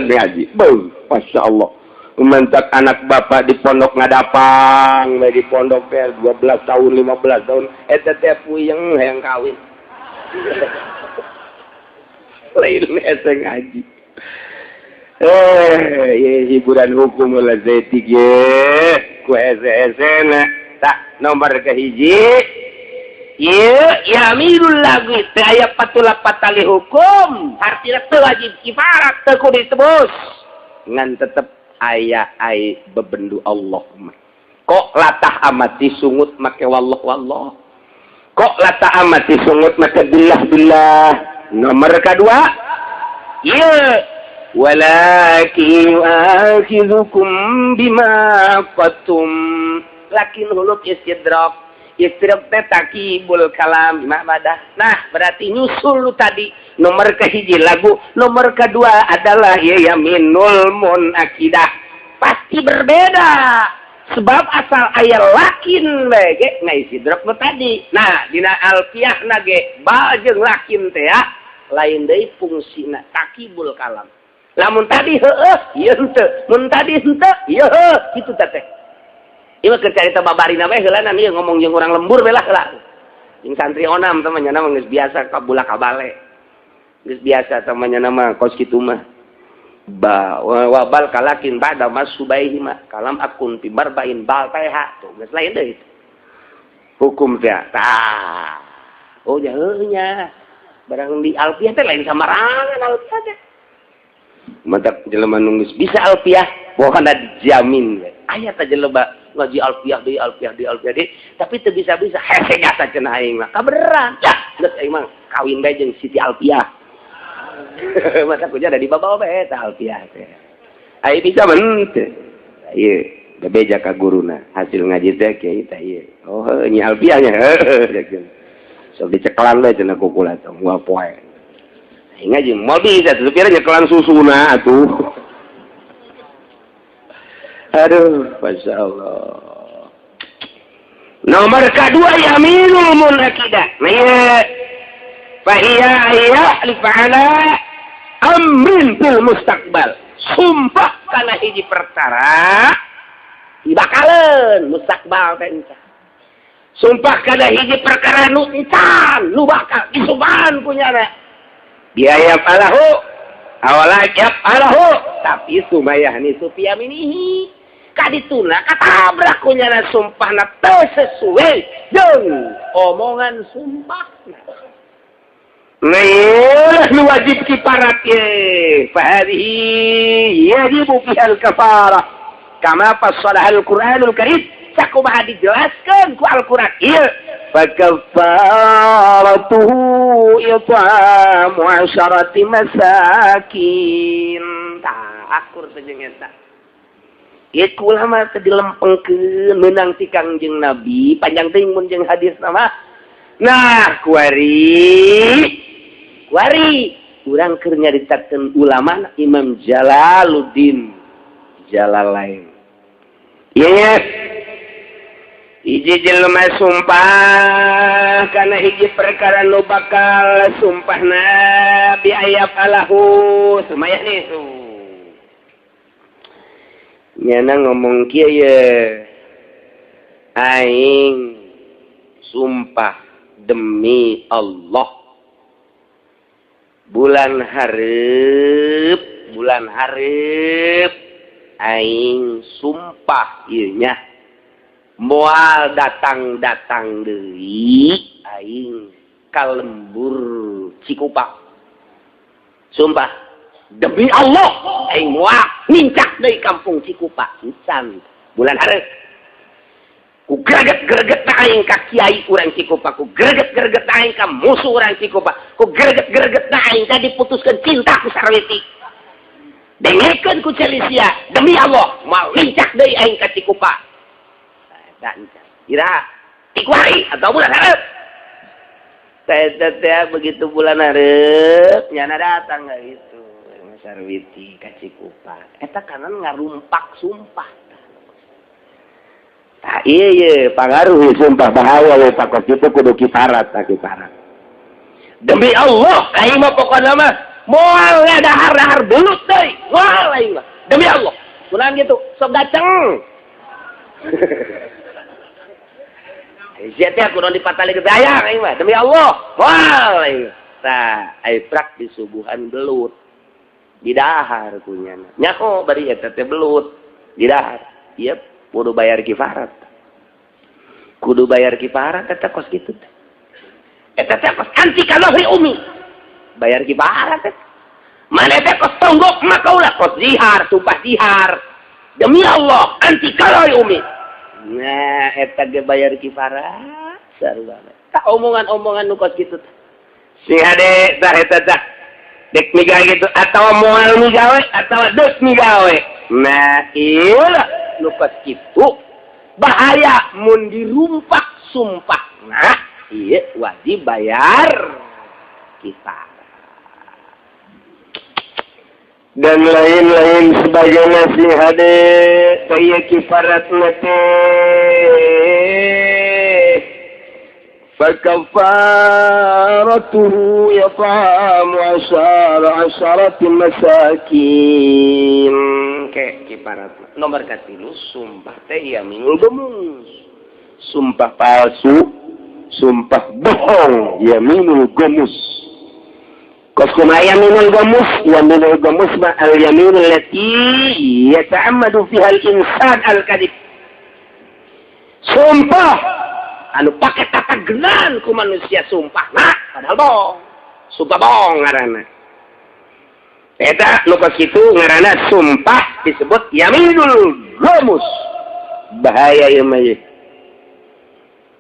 Ngaji. Beuh, Masya Allah. Mentak anak bapak di pondok ngadapang, di pondok teh 12 tahun, 15 tahun, eta teh puyeng hayang kawin. Lain hese ngaji. Hiburan hukum lah zetik ye, ku hese-hesena. Tak nomor kahiji. Ieu yaminul lagwi teu aya patula patali hukum, hartina teu wajib kifarat, teu kudu ditebus. Ngan tetep aya ai bebendu Allah mah. Kok latah amat disungut make wallah wallah. Kok latah amat disungut make billah billah. Nomor kedua, ieu walakin yu'akhidhukum bima qatum. Lakin huluk istidrak. Istidrak teh takibul kalam bima badah. Nah, berarti nyusul lu tadi nomor kehiji lagu, nomor kedua adalah ya yaminul munakidah. Pasti berbeda. Sebab asal aya lakin we ge ngaistidrak nu tadi. Nah, dina alfiahna ge ba jeung lakin teh ya lain deui fungsina takibul kalam. Lamun tadi heueuh ieu henteu, mun tadi henteu ieu heueuh kitu teh. Ieu mah keur carita babarina we heula ieu ngomong jeung urang lembur we lah heula. Jeung santri onam teh mah nya mah geus biasa kabula kabale. Geus biasa teh mah nya mah kos kitu mah. Ba wa bal kalakin ba'da masubaihi ma kalam akun fi barbain bal teh tuh geus lain deui. Hukum teh tah. Oh jauh nya. Barang di alfiah teh lain samarangan alfiah teh. Mantap jelema nu geus bisa alfiah pokona dijamin we. Aya teh jelema Ngaji alfiah deui, alfiah deui, alfiah deui, tapi teu bisa-bisa hese jasa cenah aing mah. Kabeneran. Ya, geus aing mah kawin bae jeung Siti Alfiah. Masa kuja ada di bawa bae eta alfiah teh. Ai bisa men teu. Ieu bebeja ka guruna hasil ngaji teh kiai teh ieu. Oh, nya alfiah nya. Heuh. Sok dicekelan we cenah ku kula teh moal poe. Aing ngaji moal bisa tuh kira nyekelan susuna atuh. Aduh, Masya Allah. Nomor kedua yaminul munakidah. Nah, fahiya yahlifu ala amrin fil mustaqbal. Sumpah kana hiji perkara dibakaleun mustaqbal teh encan. Sumpah kana hiji perkara nu encan, nu bakal disumpahan punya biaya falahu awala alahu tapi sumayahni supiyaminihi kadituna katabrak kunyana sumpahna teu sesuai jeung omongan sumpahna. Nah, nu wajib kifarat ye fahadihi yajibu fiha al-kafarah kama fassalaha al-Qur'anul Karim sakumaha dijelaskeun ku Al-Qur'an ieu fakafaratuhu it'amu 10 masakin. Tah akur teh jeung eta. Ieu ulama teh dilempengkeun meunang ti Kangjeng Nabi panjang teuing mun jeung hadis mah. Nah, kuari kuari urang keur nyaritakeun ulama Imam Jalaluddin Jalalain. Ieu nya hiji jelema sumpah kana hiji perkara nu bakal sumpahna bi ayat alahu sumayah nih tuh nyana ngomong kieu ye aing sumpah demi Allah bulan hareup aing sumpah ieu nya moal datang-datang deui aing ka lembur Cikupa. Sumpah demi Allah aing moal nincak deui kampung Cikupa encan bulan hareup. Ku greget-greget aing ka kiai urang Cikupa, ku greget-greget aing ka musuh urang Cikupa, ku greget-greget aing ka diputuskeun cinta ku Sarwiti. Dengekeun ku Celisia demi Allah moal nincak deui aing ka Cikupa. Ira tikuari atau bulan hareup. Teh begitu bulan hareup nyana datang enggak gitu. Sarwiti ka Cikupa. Eta kanan ngarumpak sumpah. Tah ieu ye pangaruh sumpah bahaya we pakos kitu kudu kifarat tah kifarat. Demi Allah aing mah pokona mah moal ngadahar-dahar belut deui. Moal aing mah. Demi Allah. Kunaon kitu? Sok gaceng. Sia teh kudu dipatali ke dayang aing mah demi Allah. Moal aing. Tah ai prak disuguhan belut. Didahar kunyana. Nyaho bari eta teh belut didahar. Ieu kudu bayar kifarat. Kudu bayar kifarat eta kos kitu teh. Eta teh kos anti kalohi umi. Bayar kifarat teh. Mana teh kos tonggok maka ulah kos zihar, sumpah zihar. Demi Allah anti kalohi umi. Nah, eta ge bayar kifarat sarua. Tah omongan-omongan nu kos kitu teh. Sing hade tah eta tah. Dek migawe gitu atawa moal migawe atawa deuk migawe. Nah, ieu lah nu kos kitu bahaya mun dirumpak sumpah. Nah, ieu wajib bayar kifarat. Dan lain-lain sebagainya sing hade ieu kifarat teh fakafaratuhu it'amu 10 masakin. Ke kifarat nomor katilu sumpah teh yaminul ghamus. Sumpah palsu, sumpah bohong, yaminul ghamus. Kos kumaha yaminul ghamus? Yaminul ghamus ma al yaminul lati yata'ammadu fiha al insan al kadhib. Sumpah anu pake tatagenan ku manusia sumpah nah padahal bohong. Sumpah bohong ngaranna. Eta nu kos kitu ngaranna sumpah disebut yaminul ghamus. Bahaya ieu mah ye.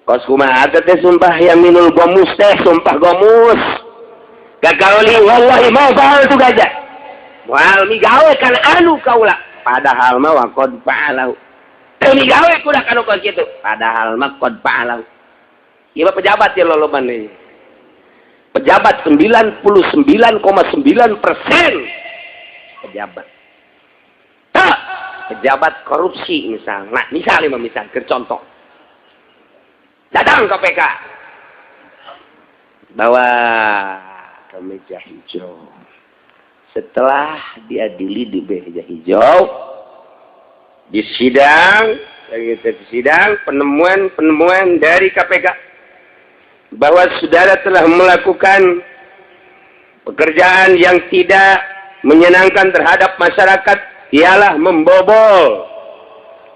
Kos kumaha teh sumpah yaminul ghamus teh, sumpah ghamus? Kaqauli wallahi ma fa'altu kaza. Moal migawe kana anu kaula. Padahal mah wa qad fa'alahu. Teu migawe kuda kanu kos kitu. Padahal mah qad fa'alahu. Ieu mah pejabat ya loloban ieu. Pejabat 99,9% pejabat. Tak, pejabat korupsi misal. Nah, misalnya misal, ke contoh. Datang KPK. Bawa ke meja hijau. Setelah diadili di meja hijau, di sidang, di sidang penemuan-penemuan dari KPK bahwa saudara telah melakukan pekerjaan yang tidak menyenangkan terhadap masyarakat, ialah membobol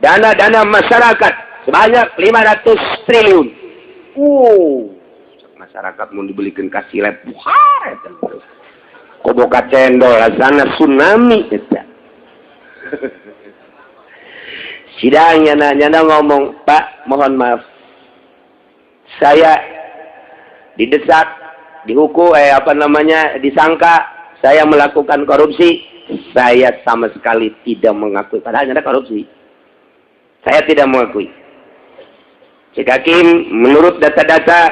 dana-dana masyarakat sebanyak 500 triliun. Masyarakat mau dibelikan kasih lep, buhar eta. Koboka cendol rasana tsunami eta. Sidangnya nanya ngomong, "Pak, mohon maaf. Saya didesak, dihukum, apa namanya, disangka saya melakukan korupsi. Saya sama sekali tidak mengakui." Padahal ada korupsi. "Saya tidak mengakui." Cek hakim, menurut data-data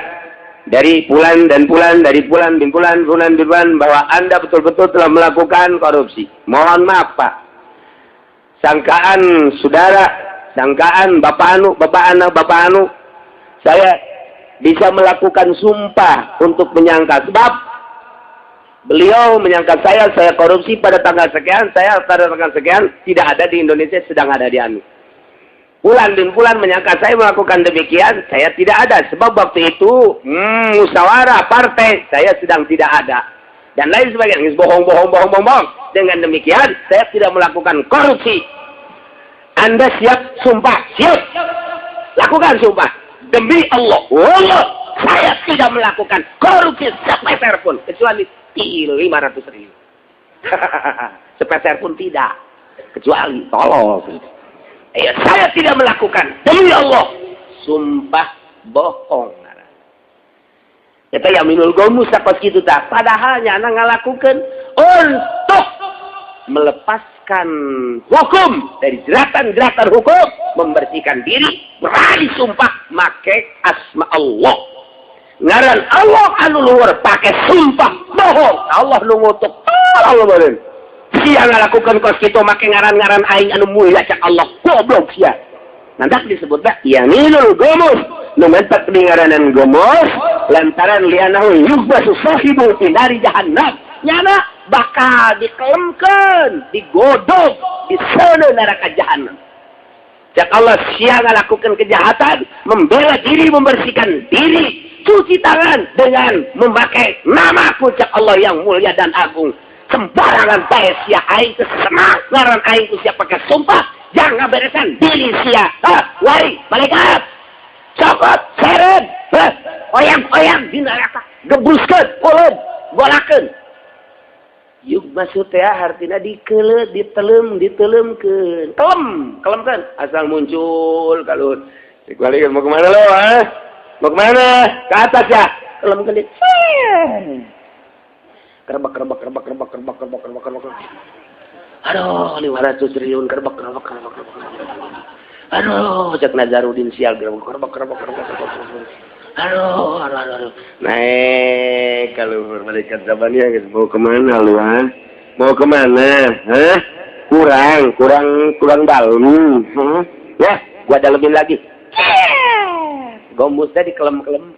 dari pulan dan pulan, dari pulan bin pulan, pulan bin pulan, bahwa Anda betul-betul telah melakukan korupsi. Mohon maaf, Pak. Sangkaan saudara, sangkaan Bapak Anu, Bapak Anu, Bapak Anu, saya bisa melakukan sumpah untuk menyangka. Sebab beliau menyangka saya korupsi pada tanggal sekian, saya pada tanggal sekian, tidak ada di Indonesia, sedang ada di Anu. Pulan bin Pulan menyangka saya melakukan demikian, saya tidak ada. Sebab waktu itu, musyawarah partai, saya sedang tidak ada. Dan lain sebagainya. Bohong, bohong, bohong, bohong, bohong. Dengan demikian, saya tidak melakukan korupsi. Anda siap sumpah? Siap. Lakukan sumpah. Demi Allah. Allah, saya tidak melakukan korupsi sepeser pun. Kecuali 500 ribu. Sepeser pun tidak. Kecuali tolong. Ya, saya tidak melakukan. Demi Allah. Sumpah bohong. Eta yaminul ghamus sakos kitu tah. Padahal nyana ngalakukeun untuk melepaskan hukum dari jeratan-jeratan hukum, membersihkan diri, berani sumpah make asma Allah. Ngaran Allah anu luhur pakai sumpah bohong. Allah nu ngutuk. Allah beureun. Sia ngalakukeun kos kitu make ngaran-ngaran aing anu mulia, cak Allah, goblok sia. Nanti disebutnya yaminul ghamus. Nu mentak di ngaranan ghamus lantaran li'annahu yughmasu sahibu fi nari jahannam. Nyana bakal dikelemkeun, digodog di sana neraka jahannam. Cak Allah, sia ngalakukan kejahatan, membela diri, membersihkan diri, cuci tangan dengan memakai namaku, cak Allah yang mulia dan agung. Sembarangan bae sia, aing teu senang ngaran aing ku sia pakai sumpah, jangan beresan diri sia. Hah, wari malaikat. Cokot, seret, hah, oyang-oyang di neraka, gebruskeun, puleun, golakeun. Yuk maksud teh artinya dikeule, ditelem, ditelemkeun. Kelem, kelemkeun asal muncul kalau balik mau kemana lo, ha? Mau kemana? Ke atas ya. Kelemkeun di. Kerebak, kerebak, kerebak, kerebak, kerebak, kerebak, kerebak, kerebak. Aduh, 500 triliun kerebak, kerebak, kerebak, kerebak. Aduh, cek Nazarudin sial, kerebak, kerebak, kerebak, kerebak, kerebak. Aduh, aduh, aduh, aduh. Naik kalau malaikat zabaniyah gitu. Mau kemana lu, ha? Mau kemana? Hah? Kurang, kurang, kurang dalam. Hah? Ya, gua dalemin lagi. Ghamusnya dikelem-kelem.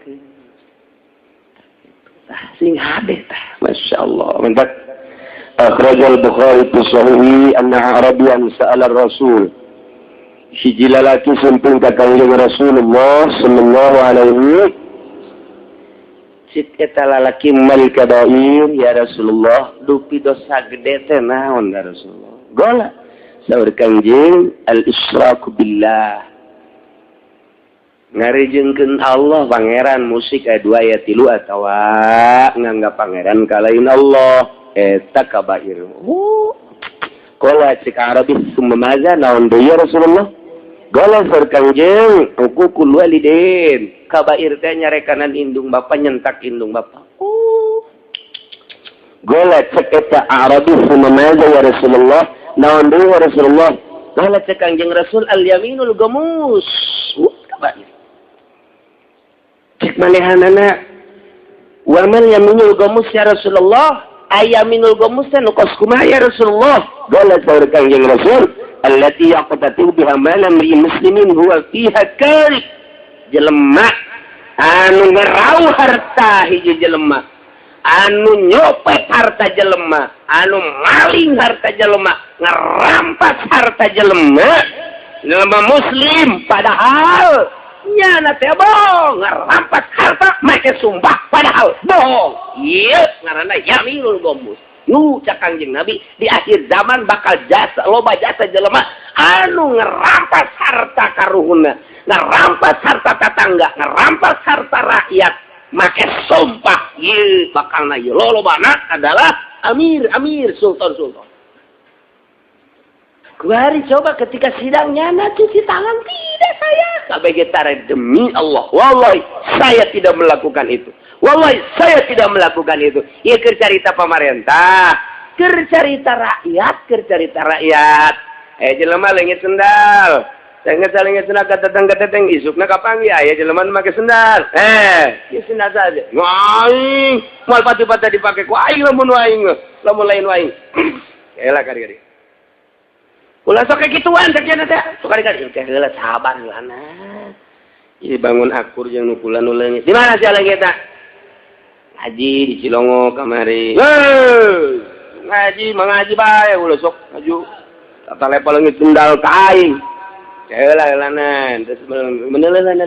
Sing hade tah. Masya Allah. Mantap. Akhrajal Bukhari fi sahihi anna Arabiyan sa'ala Rasul. Hiji lalaki sumping ka Kangjeng Rasulullah sallallahu alaihi. Cik eta lalaki, mal kabair ya Rasulullah? Dupi dosa gede teh naon ya Rasulullah? Gola saur Kangjeng, al isyraku billah, ngarijengkeun Allah pangeran musyrik aya dua aya tilu atawa nganggap pangeran kalain Allah, eta kabair. Oh, qala, cik Arabi, summa maza, naon deui ya Rasulullah? Gola saur Kangjeng uququl walidain. Kabair teh nyarekanan indung bapa, nyentak indung bapa. Oh. Gola cek eta Arabi sumamaza ya Rasulullah, naon deui ya Rasulullah? Gola cek Kangjeng Rasul al yaminul gamus. Wah, kabair. Cek manehanana wa man yaminul gamus ya Rasulullah? Ayaminul gamus teh nu kos kumaha ya Rasulullah? Gola saur Kangjeng Rasul allati yaqtatu biha mal imri muslimin huwa fiha karib. Jelema anu ngerau harta hiji jelema, anu nyopet harta jelema, anu maling harta jelema, ngerampas harta jelema, jelema muslim padahal nyana teh bohong, ngerampas harta make sumpah padahal bohong. Ieu ngaranna yaminul gamus. Nu cak Kangjeng Nabi di akhir zaman bakal jasa loba jasa jelema anu ngerampas harta karuhunna, ngerampas harta tetangga, ngerampas harta rakyat make sumpah. Ieu bakalna ieu lolobana adalah amir-amir, sultan-sultan. Kuari coba ketika sidang nyana cuci tangan, tidak saya. Kabeh tare demi Allah, wallahi saya tidak melakukan itu. Wallahi saya tidak melakukan itu. Ieu keur carita pamarentah, keur carita rakyat, keur carita rakyat. Jelema leungit sendal. Leungit leungit sendal kateteng-kateteng isukna kapanggih aya jelema nu make sendal. Ieu sendal saja. Aing moal pati-pati dipake ku aing lamun aing, lamun lain aing. Elah kari-kari. Ulah sok kikituan cek nya teh. Sok kari-kari teh heula sabar heulana. Ieu bangun akur jeung nu kula nu leungit. Di mana sia leungitna? Ngaji di Cilongo kamari. Heuh, ngaji mengaji bae ulah sok maju. Tata lepa leungit sendal ka aing. Heula heulanan terus menelelan.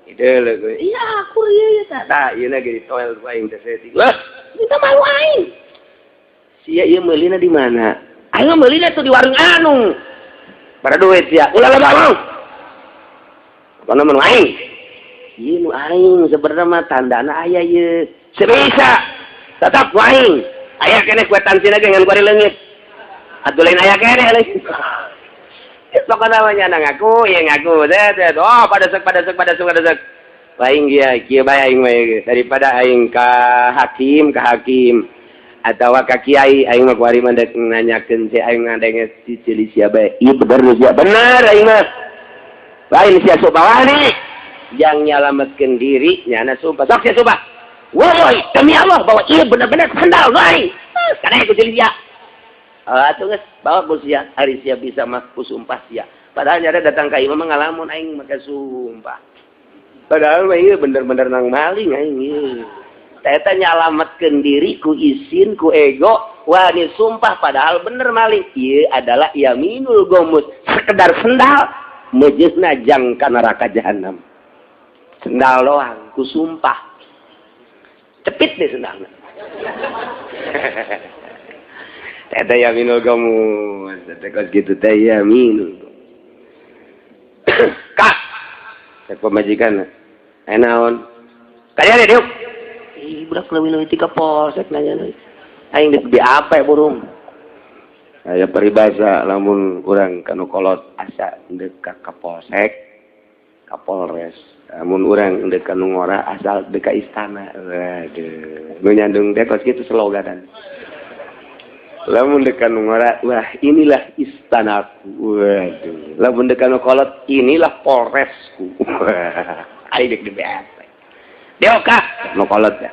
Itu leuh. Iya akur ieu ieu tah. Tah ieu na ge ditoel ku aing teh saeutik. Wah, minta malu aing. Sia ieu meulina di mana? Aing meulina tuh di warung anu. Pada duit sia. Ulah loba mau. Pokona mah nu aing. Ieu nu aing sebenarnya mah tandana aya ieu. Sebisa. Tetap nu aing. Aya keneh kuitansi ge ngan kuari leungit. Atuh lain aya keneh leungit. Pokona mah nya ngaku, ieu ngaku. Teh oh pada sok pada sok pada sok pada sok. Aing dia kieu bae aing mah daripada aing ka hakim atawa ka kiai aing mah kuari mah dek nanyakeun si aing ngadenge si cili sia bae. Ieu bener sia bener aing mah. Lain sia sok bawani yang nyalametkeun diri nyana sumpah. Sok sia sumpah. Woi, demi Allah bahwa ieu bener-bener sendal aing. Kana ku cili sia. Atuh geus bawa ku sia, ari sia bisa mah ku sumpah sia. Padahal nyada datang ka imah mah ngalamun aing make sumpah. Padahal mah ieu bener-bener nang maling aing ieu. Eta nyalametkeun diri ku isin ku ego wani sumpah padahal bener maling. Ieu adalah yaminul gomus, sekedar sendal meujeusna jang ka neraka jahanam. Sendal doang ku sumpah. Cepit deh sendalna. Eta yaminul gomus, eta kos kitu teh yaminul gomus. Kak, cek pamajikan. Aya naon? Kaya deh diuk. Ih, budak leuwih-leuwih ti ka polsek nanya. Aing deuk di apa burung? Aya peribahasa lamun urang kanu kolot asa deuk ka kapolsek, ka Polres. Lamun urang deuk ka nu ngora asal deuk ka istana. Waduh, nu nyandung teh kos kitu sloganan. Lamun deuk ka nu ngora, wah inilah istanaku. Waduh. Lamun deuk ka nu kolot, inilah Polresku. Aing deuk di BAP. Diuk ka nu kolot ya.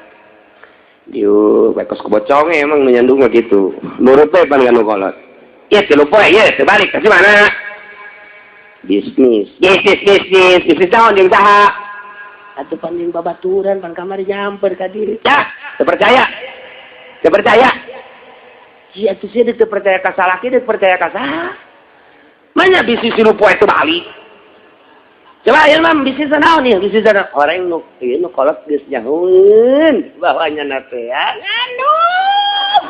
Diuk bae kos kebocong emang nu nyandung mah kitu. Nurut bae pan ka nu kolot. Ieu tilu poe ieu teu balik ka mana? Bisnis. Bisnis bisnis, bisnis naon jeung saha? Atuh pan jeung babaturan pan kamari nyamper ka diri. Ya, teu percaya. Teu percaya. Sia atuh sia teu percaya ka salaki, teu percaya ka saha? Manya bisnis tilu poe teu balik. Coba ieu mah bisnis naon ieu? Bisnis naon? Orang nu ieu nu kolot geus nyahueun bahwa nya teh ya ngandung.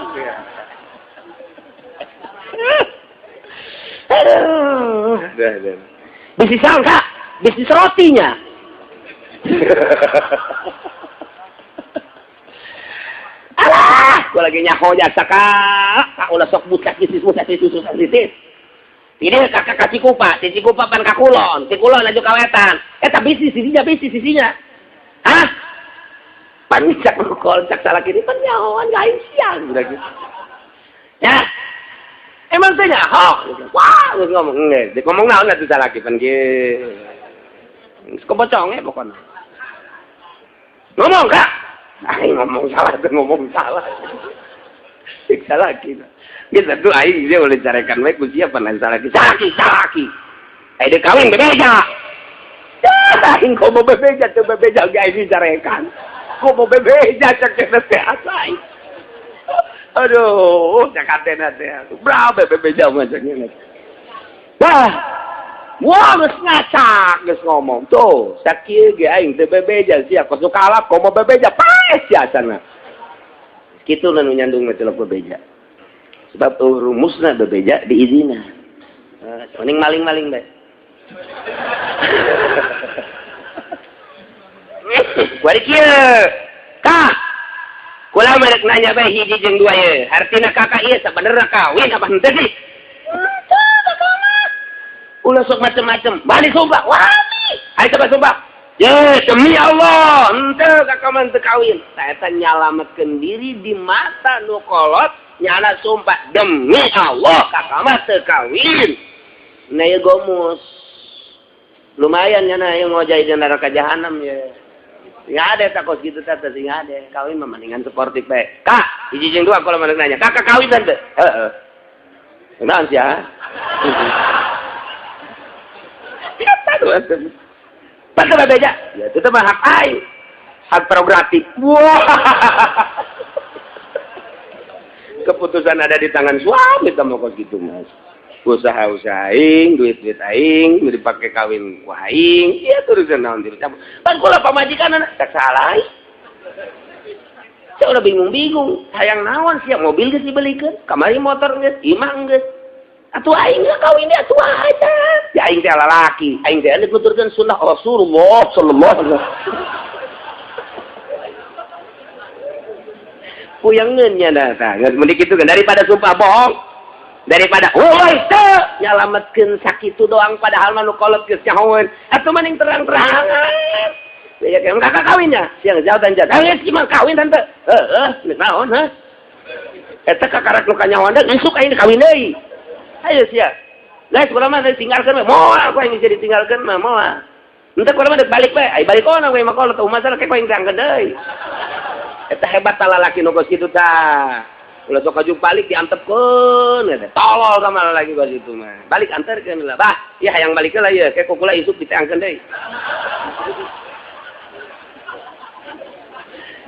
Aduh. Bisnis naon, Kak? Bisnis rotinya. Alah, gua lagi nyaho jasa, Kak. Kak ulah sok budak bisnis, budak bisnis, budak bisnis. Ti dieu kakak ka Cikupa, ti Cikupa pan ka kulon, ti kulon aju ka wetan. Eta bisnis sisinya, bisnis sisinya. Hah? Pan cak kol cak salaki ini pan nyahoan ka aing siang udah gitu. Ya. Emang teh nyaho? Wah, geus ngomong geus. Ngomong naon atuh salaki pan kieu. Geus keboconge pokona. Ngomong, Kak. Aing ngomong salah tuh ngomong salah. Cek salaki. Geus atuh aing dia boleh carekan we ku sia pan lain salaki. Salaki, salaki. Eh dia kawin bebeja. Ya, aing komo bebeja teu bebeja ge aing dicarekan. Komo bebeja cek teh asa aing. Aduh, cek hatena teh. Berapa bebeja mah cek ngene. Wah, wah geus ngacak geus ngomong. Tuh, sakieu ge aing teu bebeja sia kos kalap komo bebeja paes sia sana. Kitu nu nyandung mah celok bebeja. Sebab tuh rumusna bebeja diizinan. Mending maling-maling bae. Kuari kieu. Kak. Kula mah rek nanya bae hiji jeung dua ye. Artina kakak ieu sabenerna kawin apa henteu sih? Henteu kakak mah. Ulah sok macem-macem. Bali sumpah. Wani. Ayo coba sumpah. Ye, demi Allah, henteu kakak mah henteu kawin. Saeta nyalametkeun diri di mata nu kolot, nyala sumpah demi Allah kakak mah teu kawin. Nah ieu gomus. Lumayan nya ieu ngojay di neraka jahanam ye. Sing ada tak kos gitu teh sing ada. Kawin mah mendingan sportif bae. Kak, hiji jeung dua kalau mana nanya. Kakak kawin teh? Heeh. Naon sia? Eta dua teh. Pasal beja? Ya itu mah hak aing. Hak prerogatif. Wah. Keputusan ada di tangan suami teh kos gitu mas. Usaha-usaha aing, duit-duit aing, dipake kawin ku aing, ieu urusan naon dicampur. Pan kula pamajikan anak tak salah aing. Saya udah bingung-bingung, hayang naon sia mobil geus dibelikeun, kamari motor geus, imah geus. Atuh aing geus kawin dia atuh aja. Ya aing teh lalaki, aing teh nuturkeun sunnah Rasulullah sallallahu alaihi wasallam. Puyangeun nya tah, geus mending kitu kan daripada sumpah bohong. Daripada woi teu nyalametkeun sakitu doang padahal mah nu kolot geus nyahoeun. Atuh mending terang-terangan. Ya kan kakak kawinnya, siang jauh dan jauh. Geus mah kawin tante. Heeh, geus naon heuh. Eta kakarak nu kanyahoan deui isuk aing kawin deui. Ayo sia. Geus kula mah ditinggalkeun we. Moal ku aing jadi ditinggalkeun mah moal. Henteu kula mah balik we. Ai balik ona we mah kolot masalah ke ku aing diangkeun deui. Eta hebat ta lalaki nu geus kitu tah. Ulah sok aju balik diantepkeun eta. Tolol ka malah lagi kos itu mah. Balik anterkeun lah. Bah, ieu hayang balik lah ieu, ke kukula isuk diteangkeun deui.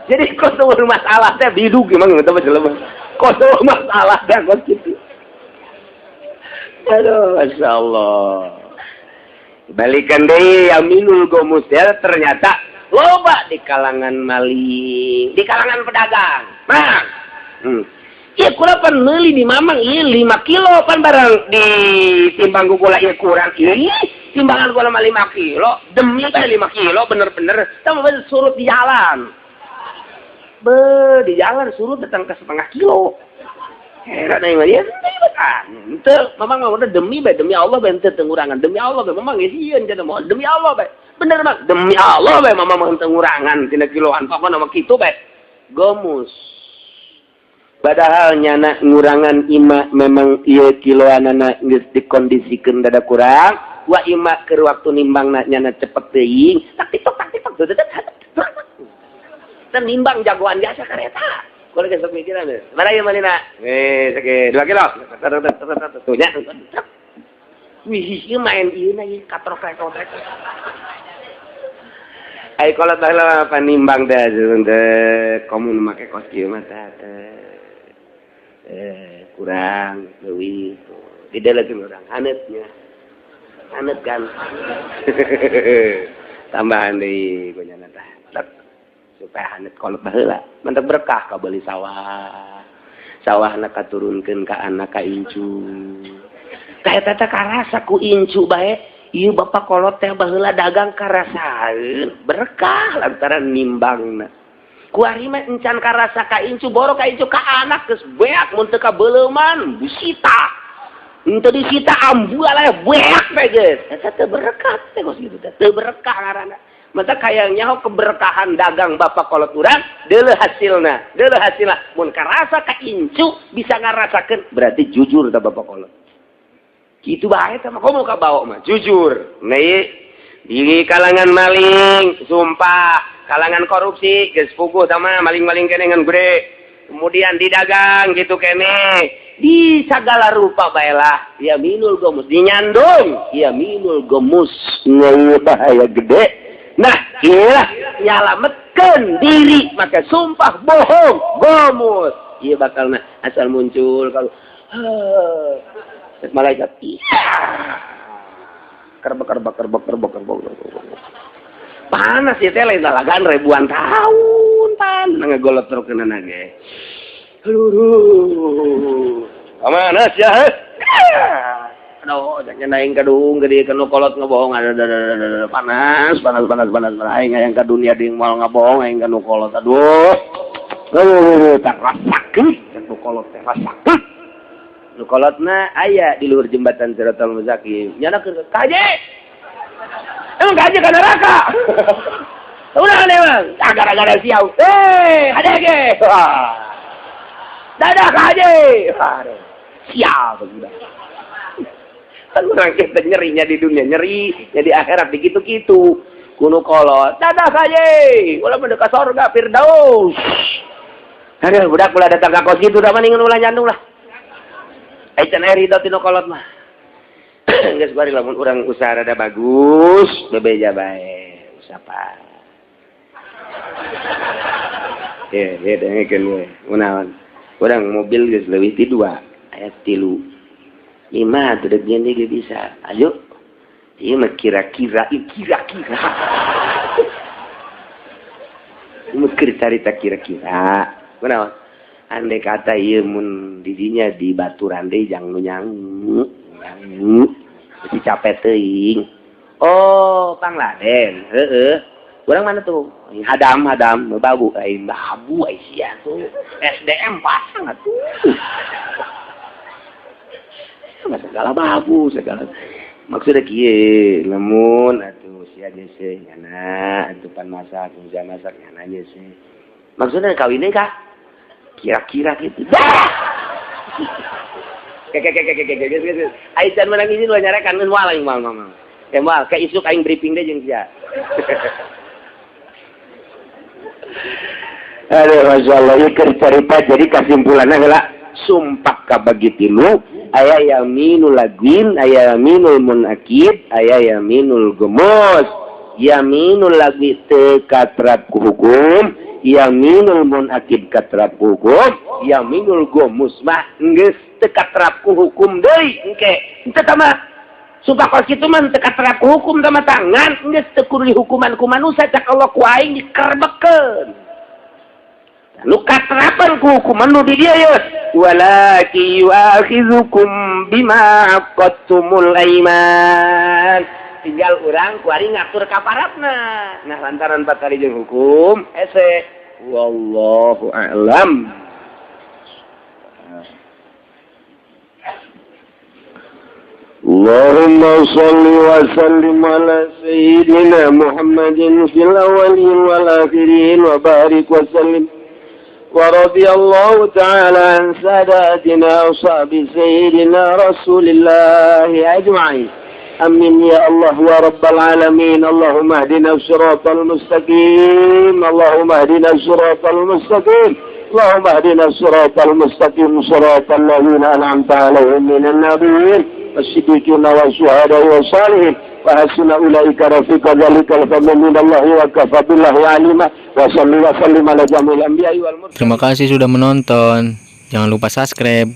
Jadi kos eueuh masalah teh bidug emang eta mah jelema. Kos eueuh masalah teh kos kitu. Aduh, masyaallah. Balikan deui Aminul Gomus ya, ternyata loba di kalangan maling, di kalangan pedagang. Mang. Ieu kula pan meuli di mamang ieu 5 kilo pan barang di timbang ku kula ieu kurang. Ih, timbangan kula mah 5 kilo, demi bae 5 kilo bener-bener. Tah mah surut di jalan. Be, di jalan surut datang ke setengah kilo. Heran aing mah, ya henteu, mamang mah udah demi bae, demi Allah bae henteu ngurangan. Demi Allah bae mamang geus sieun cenah moal demi Allah bae. Bener mah, demi Allah bae mamang mah henteu ngurangan tina kiloan pokona mah kitu bae. Gomus. Padahal nyana ngurangan ima memang ieu kiloanana geus dikondisikeun dada kurang, wa ima keur waktu nimbangna nyana cepet teuing, tak titok tak titok. Teu nimbang jagoan biasa kareta. Kula geus sok mikiran. Mana ieu manina? Sake 2 kilo. Tuh nya. Wih, ieu main ieu na ieu katrok-katrok. Ai kolot baheula panimbang teh teh komun make kos kieu mah teh. Kurang leuwih tidak lagi orang hanetnya hanet kan tambahan deui gonyana tah supaya hanet kolot baheula mantap berkah ka beuli sawah sawahna katurunkeun ka anak ka incu tah eta teh karasa ku incu bae ieu bapak kolot teh baheula dagang karasaeun berkah lantaran nimbangna. Kuari mah encan karasa ka incu boro ka incu ka anak geus beak mun teu ka beuleuman busita. Henteu disita ambual aya beak teh geus. Eta teu berkah teh kos kitu teh. Teu berkah ngaranna. Mata kayang nyaho keberkahan dagang bapak kolot urang, deuleu hasilna, deuleu hasilna. Mun karasa ka incu bisa ngarasakeun berarti jujur tah bapak kolot. Kitu bae tah mah komo ka bawa mah jujur. Nah di kalangan maling, sumpah, kalangan korupsi geus puguh tah mah maling-maling kene ngan gede. Kemudian didagang gitu kene. Di segala rupa baelah yaminul gomus dinyandung yaminul gomus bahaya gede. Nah iyalah nyalametkeun diri maka sumpah bohong gomus ieu bakalna asal muncul kalau malaikat iya kerbek kerbek kerbek kerbek kerbek panas ya teh lain lalagan ribuan tahun pan ngagolot terus kena ge. Aduh, panas ya. Aduh, jangan aing kadung gede kanu kolot ngebohong ada panas panas panas panas aing hayang ka dunia deui moal ngabohong aing kanu kolot. Aduh. Aduh, tak rasakeun kanu kolot teh rasakeun. Nu kolotna aya di luhur jembatan Siratal Mustaqim. Nyana keur kaje. Emang kaje ka neraka. Udah emang. Ah gara-gara siau. Eh, hadege. Dadah kaje. Aduh. Siap sudah. Kan orang kita nyerinya di dunia, nyeri jadi akhirat begitu-gitu. Kuno kolot. Dadah kaje. Ulah mah ka surga Firdaus. Aduh, budak ulah datang ka kos kitu da mendingan ulah nyandung lah. Ai can aya ridho tinu kolot mah. Geus bari lamun urang usaha rada bagus, bebeja bae. Usapa. Ya, ya dengekeun we. Kunaon? Urang mobil geus leuwih ti 2, aya 3. 5 tuh dek nyeun ge bisa. Ayo. Ieu mah kira-kira, kira-kira. Ieu mah keur carita kira-kira. Kunaon? Andai kata ieu mun didinya di baturan deui jang nu nyangu, nyangu. Mesti capek teuing. Oh, Pangladen. Heeh. Urang mana tuh? Hadam, hadam, babu, aing babu ai sia tuh. SDM pasang atuh. Segala babu, segala. Maksudnya kieu, lamun atuh sia geus nyana, atuh pan masak, sia masak nyana geus. Maksudnya kawin deui ka? Kira-kira gitu. Dah. Kek kek kek kek kek kek. Ai can menang izin ulah nyarekan geus moal aing moal moal. Eh moal ka isuk aing briefing deui jeung sia. Aduh, Masya Allah, ieu keur carita jadi kasimpulanna heula sumpah kabagi tilu, aya yaminul lagwin, aya yaminul munakid, aya yaminul gemus. Yaminul lagwi teu katrap ku hukum, yaminul munakid katrap ku hukum, yaminul gomus mah geus teu katrap ku hukum deui engke. Henteu tah mah. Sumpah kos kitu mah teu katrap ku hukum tah mah tangan geus teu kudu dihukuman ku manusia cak Allah ku aing dikerbekkeun. Nu katrapan ku hukuman nu di dieu ye. Walaki yu'akhidzukum bima aqadtumul aiman. Tinggal urang kuari ngatur kaparatna. Nah lantaran batari jeung hukum hese. Wallahu a'lam. Allahumma shalli wa sallim ala sayyidina Muhammadin fil awwalin wal akhirin wa barik wa sallim. Wa radiyallahu ta'ala an sadatina ashabi sayyidina Rasulillahi ajma'in. Amin ya Allah ya Rabbal alamin. Allahumma hdina siratal mustaqim. Allahumma hdina siratal mustaqim. Allahumma hdina siratal mustaqim siratal ladzina an'amta 'alaihim minan nabiyyin wash-shiddiqin wasyuhada'i wash-shalihin wa hasuna ulaika rafiqa dzalikal fadlu minallahi wa kafa billahi alima wa salli wa sallim ala jamil anbiya'i wal mursalin. Terima kasih sudah menonton. Jangan lupa subscribe.